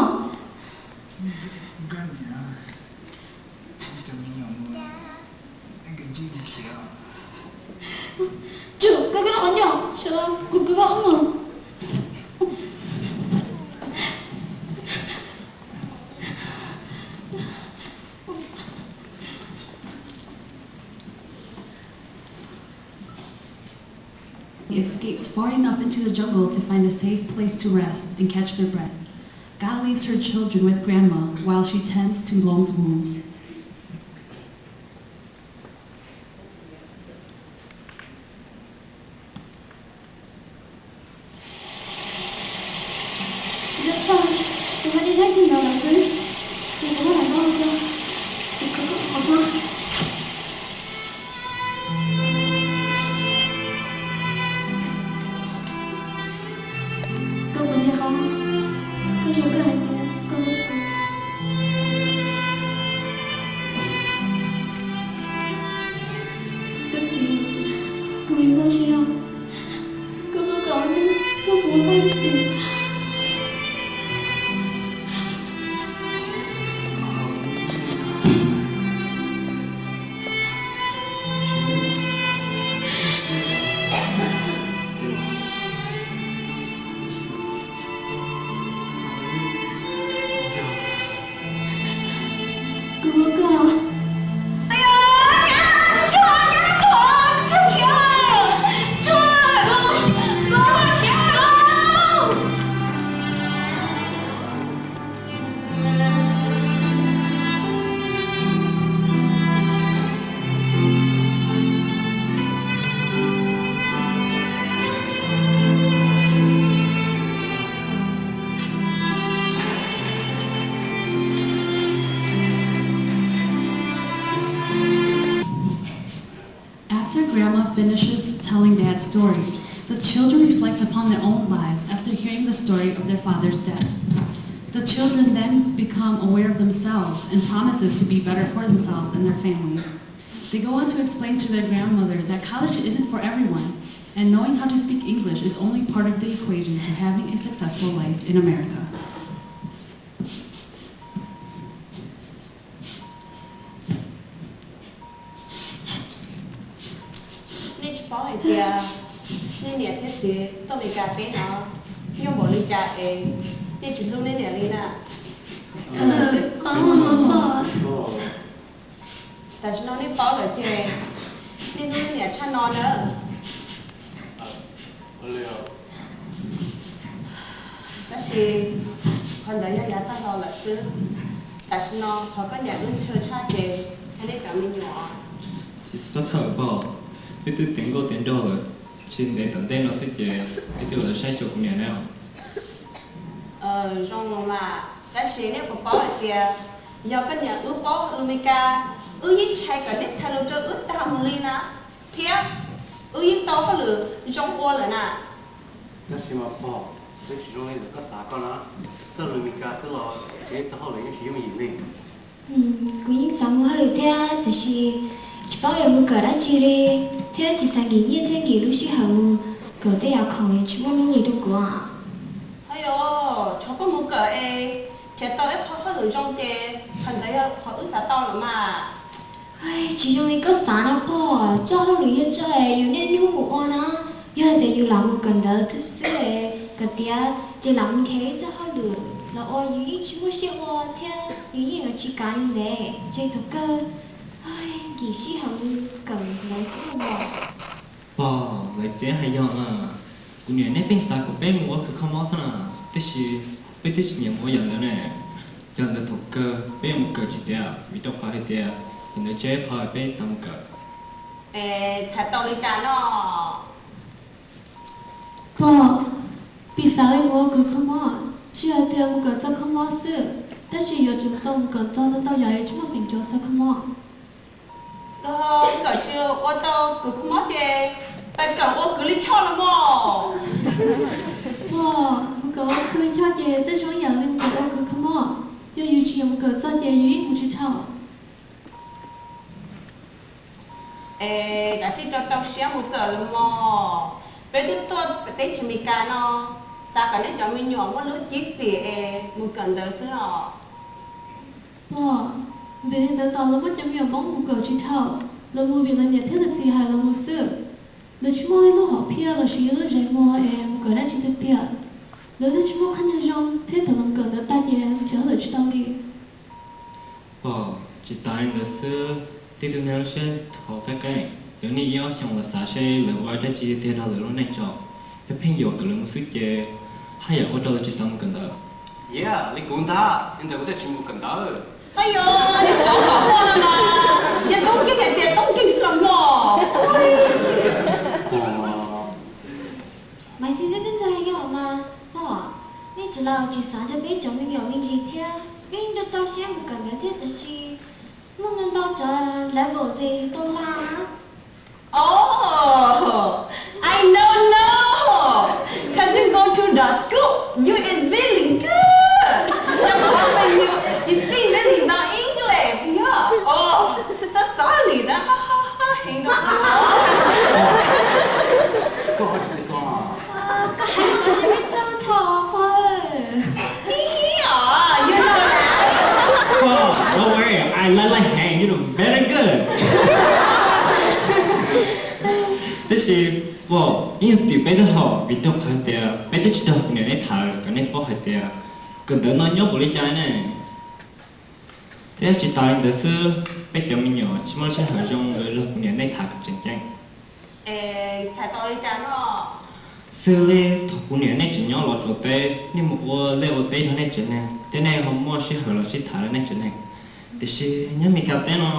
Tsum, koj koj rau qhov ncauj, sawv los kuv kwv koj wb mus. Escapes far enough into the jungle to find a safe place to rest and catch their breath. Gal leaves her children with Grandma while she tends to Long's wounds. Tsis tau txog, tus hais dej nyob kiag ntawd lawm xwb, ces kuv muab nram nkaub rau, kuv khawb koj qhov xwb. Koj puas nco qab txoj zaum koj hais tias koj hlub kuv? Koj txiv, kuv li muaj siab, koj hlub kom ua neej muaj kuv ua ntej txiv. upon their own lives after hearing the story of their father's death. The children then become aware of themselves and promises to be better for themselves and their family. They go on to explain to their grandmother that college isn't for everyone, and knowing how to speak English is only part of the equation to having a successful life in America. Nej tsis paub hais tias nej niam thiab txiv tuaj Meskas teb no nyuaj npaum li cas es nej tsis hlub nej niam li na? Tam sim no nej paub lawm ces nej hlub nej niam tshaj no nawb. Tab sis qhov ntawd yog yav tag los lawm xwb. Tam sim no qhov koj niam wb ntshaw tshaj ces yog nej cov me nyuam. Tsis txhob txhawj pog, wb twb tiav nkauj tiav nraug lawm, tsis ntev tom ntej no xwb ces wb twb los saib xyuas kuv niam ne. Zoo mas, tab sis nej puas paub hais tias yog koj niam wb paub lus Meskas, wb yeej ntshai kom nej txhais lus rau wb tag mus li na, thiab wb yeej tau hauj lwm zoo ua lawm na. Tab sis mas pog, twb tsis zoo li ntawm koj xav koj na, txoj lus Meskas xwb los tsev txoj hauj lwm yeej tsis yooj yim li. Kuv yeej xav mus hauj lwm thiab, tiam sis tsis paub yuav mus kawm dab tsi li, thiab tsis xav nkim nyiaj thiab nkim lub sij hawm mus kawm tej yam khoom tsis muaj meej rau kuv. Hos yog, tshuav koj mus kawm es nrhiav tau ib qho hauj lwm zoo ces qhov ntawd yog qhov wb xav tau lawm mas. Tsis zoo li koj xav no pog, txoj hauj lwm yog txoj yus niaj hnub mus ua na. Yog hais tias yus lam mus kawm ntawv xwb xwb es kawm tiav ces lam mus nrhiav ib txoj hauj lwm los ua yus yeej tsis muaj siab ua thiab yus yeej yuav tsis kav li ntev, ces thaum kawg nkim sij hawm mus kawm ntawv xwb los mas. Pog, lawv tsev hais yog mas, kuv niam nej pheej xav kom peb mus ua khwv kho mob xwb na, tiam sis peb twb tsis nyiam mus ua yam ntawd ne. Yog ntawd thaum kawg peb yuav mus kawm tsis tiav vim rau qhov hais tias yam ntawd tsis yog qhov peb xav mus kawm. Es txhais tau li cas no? Pog, piv xam li mus ua khwv kho mob, tsis hais tias mus kawm txog kho mob xwb, tab sis yuav tsum tau mus kawm txog ntau ntau yam es tsis muaj feem coob txog kho mob. Kawm tsis ua tau khwv kho mob ces pais kawm ua khwv lij choj los mog. Pog, mus kawm ua khwv lij choj ces tej zoo yam li mus kawm ua khwv kho mob, yog yus tsis yog mus kawm txog ces yus yeej mus tsis dhau. Es kav tsij rau rau siab mus kawm los mog. Peb twb tuaj teb chaws Amelikas no, xav kom nej cov me nyuam muaj lub cib fim es mus kawm ntawv xwb os. Pog, vim li ntawd tos lawv muab cov me nyuam Hmoob mus kawm tsis dhau, lawv mus vim lawv niam thiab lawv txiv hais lawv mus xwb. Lawv tsis muaj ib lub hom phiaj lossis ib lub ntsej muag es mus kawm dab tsi tiag tiag. Lawv twb tsis muaj qhab nyiaj zoo thiab thaum lawv kawm ntawv tag ces nrhiav hauj lwm tsis tau li. Pog, tsis tas li ntawd xwb, tej tug neeg lub siab hauv qeeb qeeb, yuav niaj ib ob xyoos los xav seb lawv ua dab tsi tiag rau lawv lub neej tso. Yog pheej yuam kom lawv mus xwb ces haj yam ua rau lawv tsis xav mus kawm ntawv. Yog li kuv ntag, li ntawd kuv thiaj tsis mus kawm ntawv. Haj yog, niag tsov tom muaj no mas, yog toob keeg hais tias toob keeg xwb los mog. Mas xij, nej twb ntxaig yog mas, pog, nej cov laus tsis xav rau peb cov me nyuam me ntsis thiab, peb yeej rau rau siab mus kawm ntawv thiab tab sis muaj ntau ntau cov level ces yus tau laj. Oh, I know now. Cause you go to the school, you is feeling good. That's why when you, you speak really the English, yeah. Oh, so sorry, na ha ha ha, hang on. Koj ho tsis tau koj. Koj hais tsis txog thaum pog. Hi hi os, you know that. Pog, don't worry, I like like hang, you know, very good. Tab sis, pog, ib yam tim peb twb hom vim rau qhov tias peb twb tsis nrog kuv niam nej tham kom nej paub hais tias kawm ntawv no nyob npaum li cas ne. Thiab tsis tas li ntawd xwb, peb cov me nyuam tsis muaj sij hawm zoo los nrog kuv niam nej tham kom tseem ceeb. Es txhais tau li cas no? Xws li thaum kuv niam nej tseem nyob Los Tsuas teb, nej mus ua liaj ua teb nrog nej tsev neeg, thiab nej ho muaj sij hawm los sib tham rau nej tsev neeg. Tiam sis nyob Meskas teb no,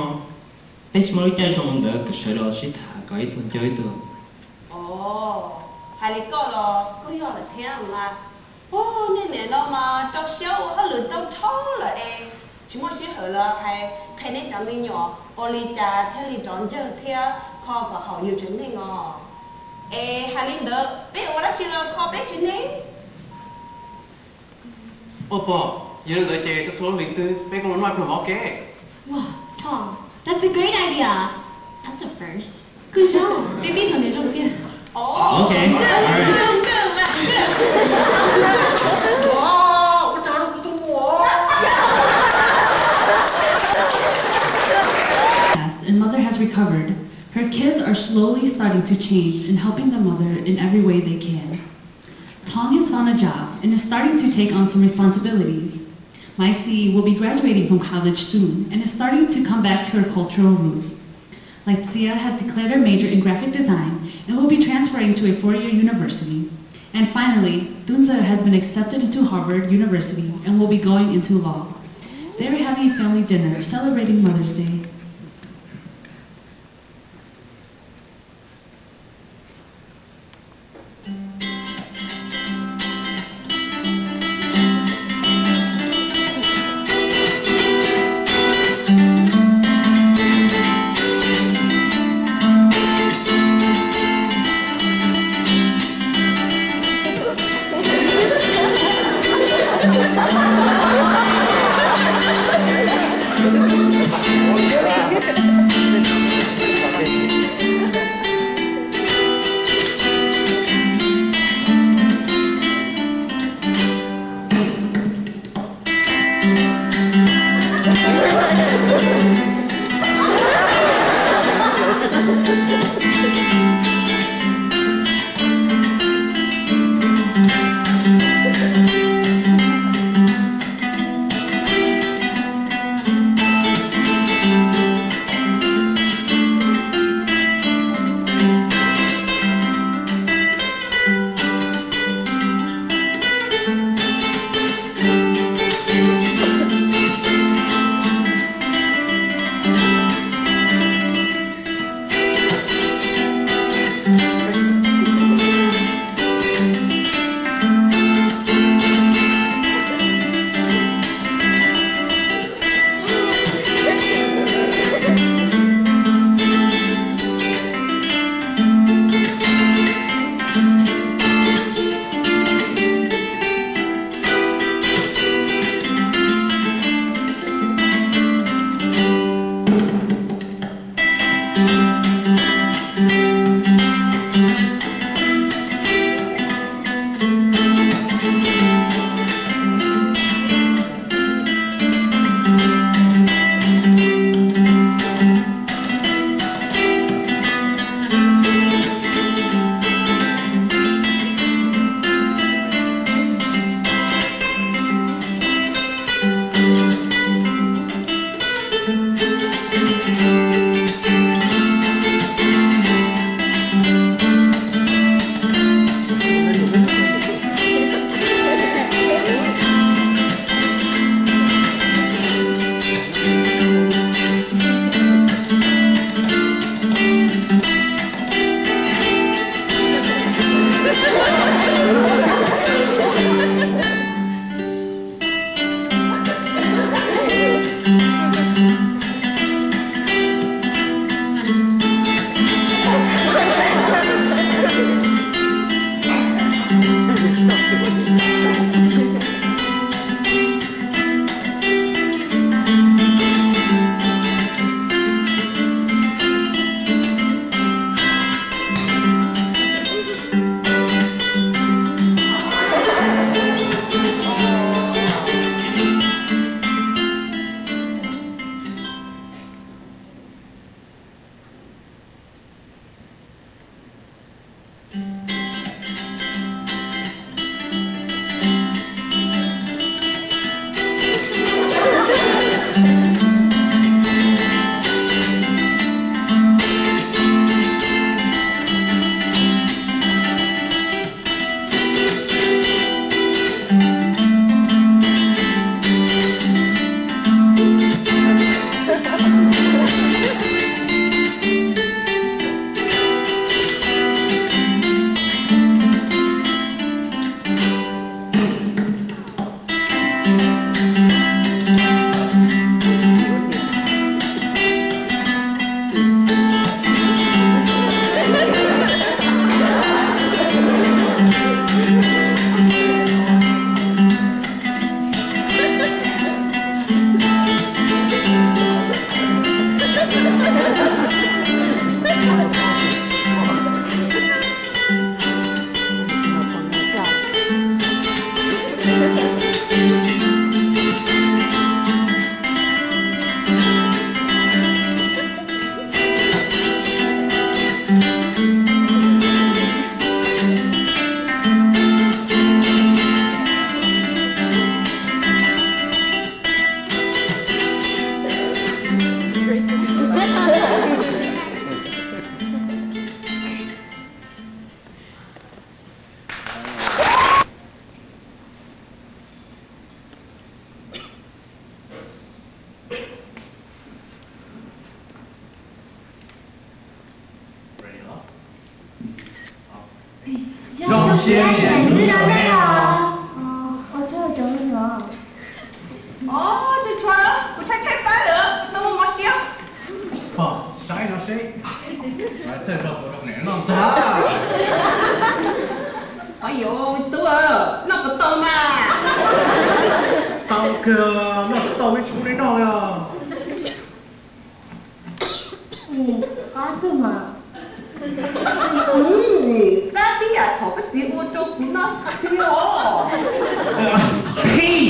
peb tsis muaj lub caij zoo ntawd kom sawv los sib tham kom ib tug nco ib tug. Os, hais li koj los kuj yog lawm thiab mas. Ub, nej niam no mas rau siab ua hauj lwm tau dhau lawm es tsis muaj sij hawm los hais qhia nej cov me nyuam ua li cas thiaj li rov ntseg thiab kho kom haum yus tsev neeg os. Es hais li ntawd peb ua dab tsi los kho peb tsev neeg? Ua pog, yog li ntawd ces txhua txhua lub hlis twg peb kuj los noj pluag mov ua ke. Wow, Tom, that's a great idea. That's a first. Good job. Peb pib thaum ntawd zoo tiag. Okay, all right. And mother has recovered. Her kids are slowly starting to change and helping the mother in every way they can. Tong has found a job and is starting to take on some responsibilities. Maisie will be graduating from college soon and is starting to come back to her cultural roots. Latia has declared her major in graphic design and will be transferring to a four-year university. And finally, Tunza has been accepted into Harvard University and will be going into law. They are having a family dinner celebrating Mother's Day. Ua tsaug cov me nyuam. Os, tsuag tsuag, kuv tshaib tshaib plab lawm, kuv tau muaj mob siab. Pog, saib no seb, thawj zaug kuv rau niam noj ntag. Os, yuav tub, noj puas tau mas? Tau kawg, noj tsis tau peb tsis pub neb noj li os. Qab twg mas? Qab tib yam thaum koj txiv ua rau kuv noj thiab os. Hey,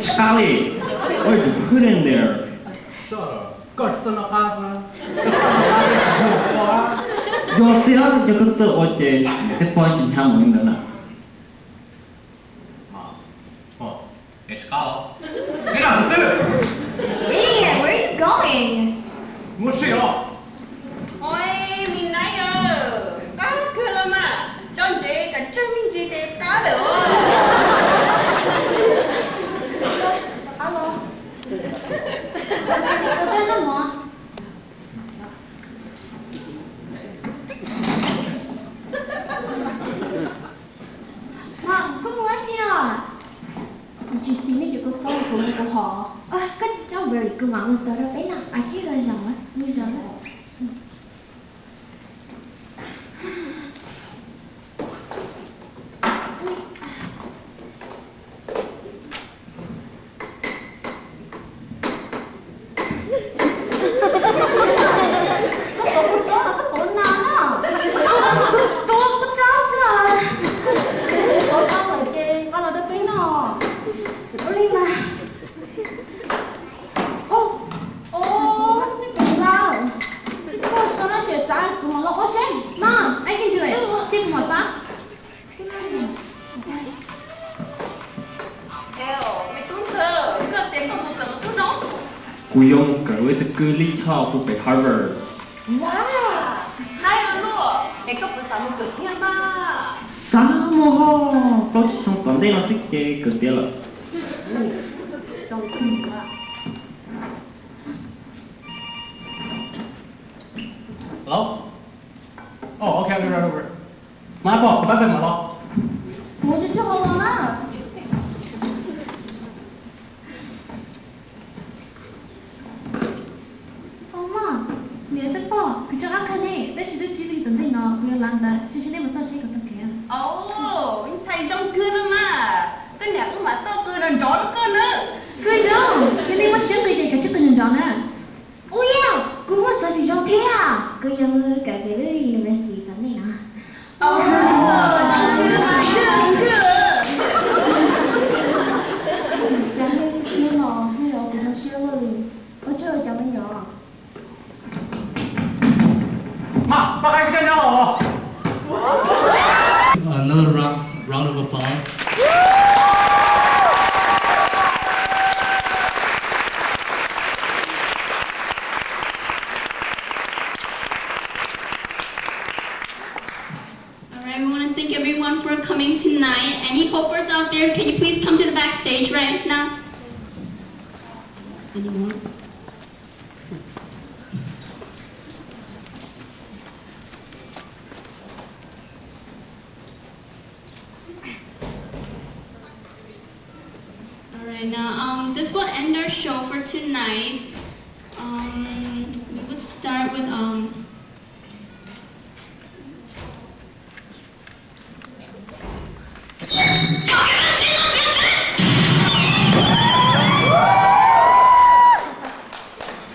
Charlie, what are you putting there? Shut up. Koj tsis txawj noj qab xwb na. Yog tiag, yog koj txawj ua ces niam thiab pog tsis hnyav mus li ntawd na. Niam tsis qab los? Neb noj xwb. Hey, where are you going? Mus sim os. Oi, me nai, qab kawg los mas, tso ntsev kom tsawg me ntsis ces qab lawm os. Qab los. Tus twg noj mov? Mas koj mus dab tsi os? Kuv tsis xis nej ces koj txhob mus kuv mus kuv hos. Koj tsis txhob worry, kuv mam mus tau rau peb no, a thiab los zaum, mus zaum na. Koj tuav kuv txob, koj tuav nas na. Kuv tuav kuv txob xwb os. Kuv tuav tau lawm ces koj los rau peb noj. Ua li mas. Ua, ua, nej pem lawm. Koj tsis tau dab tsi txav, kuv mam los ua seb. No, I can do it. Cia kuv mam pab. Kuv yuav mus kawm ib tug kwv lij choj puag pem Harvard. Wow, haib ua luaj, es koj puas xav mus kawm thiab mas? Xav mus hos, plaub tsib xyoo tom ntej no xwb ces kawm tiav lawm. Hello? Oh, okay, I'll be right over. Mas pog, pab peb mam los. Mus tsuag tsuag los na. Pog, mog, niam thiab pog, kuv tsis qab qhia nej, tab sis twb tsib hlis tom ntej no kuv yuav lawv ntawv, sim seb nej puas tuaj seb kom tau kev. Ntxhais zoo kawg no mas, koj niam wb mam tuaj qw nrov nrov rau koj na. Kuv zoo, yog nej muaj siab qw ces kav tsij qw nrov nrov na. Ua li, kuv muaj xov xwm zoo thiab, kuv yuav mus kawm ces lub university tom ntej no. Cas nej siab no, nej los kuv zoo siab luaj li. Ua tsaug cov me nyuam. Mas, pab qaib koj nyob los. Another round, round of applause. All right, we want to thank everyone for coming tonight. Any hopers out there, can you please come to the backstage right now? Any more? All right, now um, this will end our show for tonight. Um, we would start with um,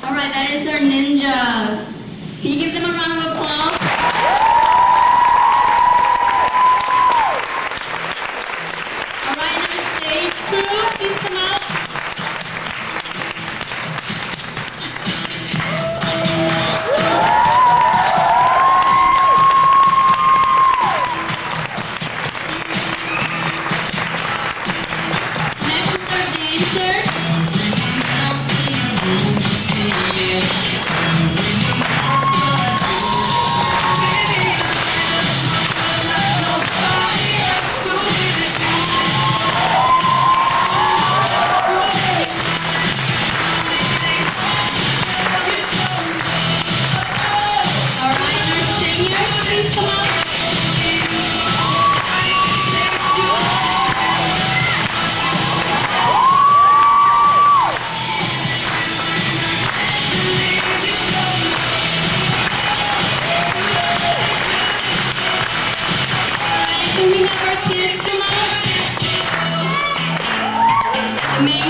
All right, that is our ninjas. Can you give them a round of applause? All right, now the stage crew, please come out. me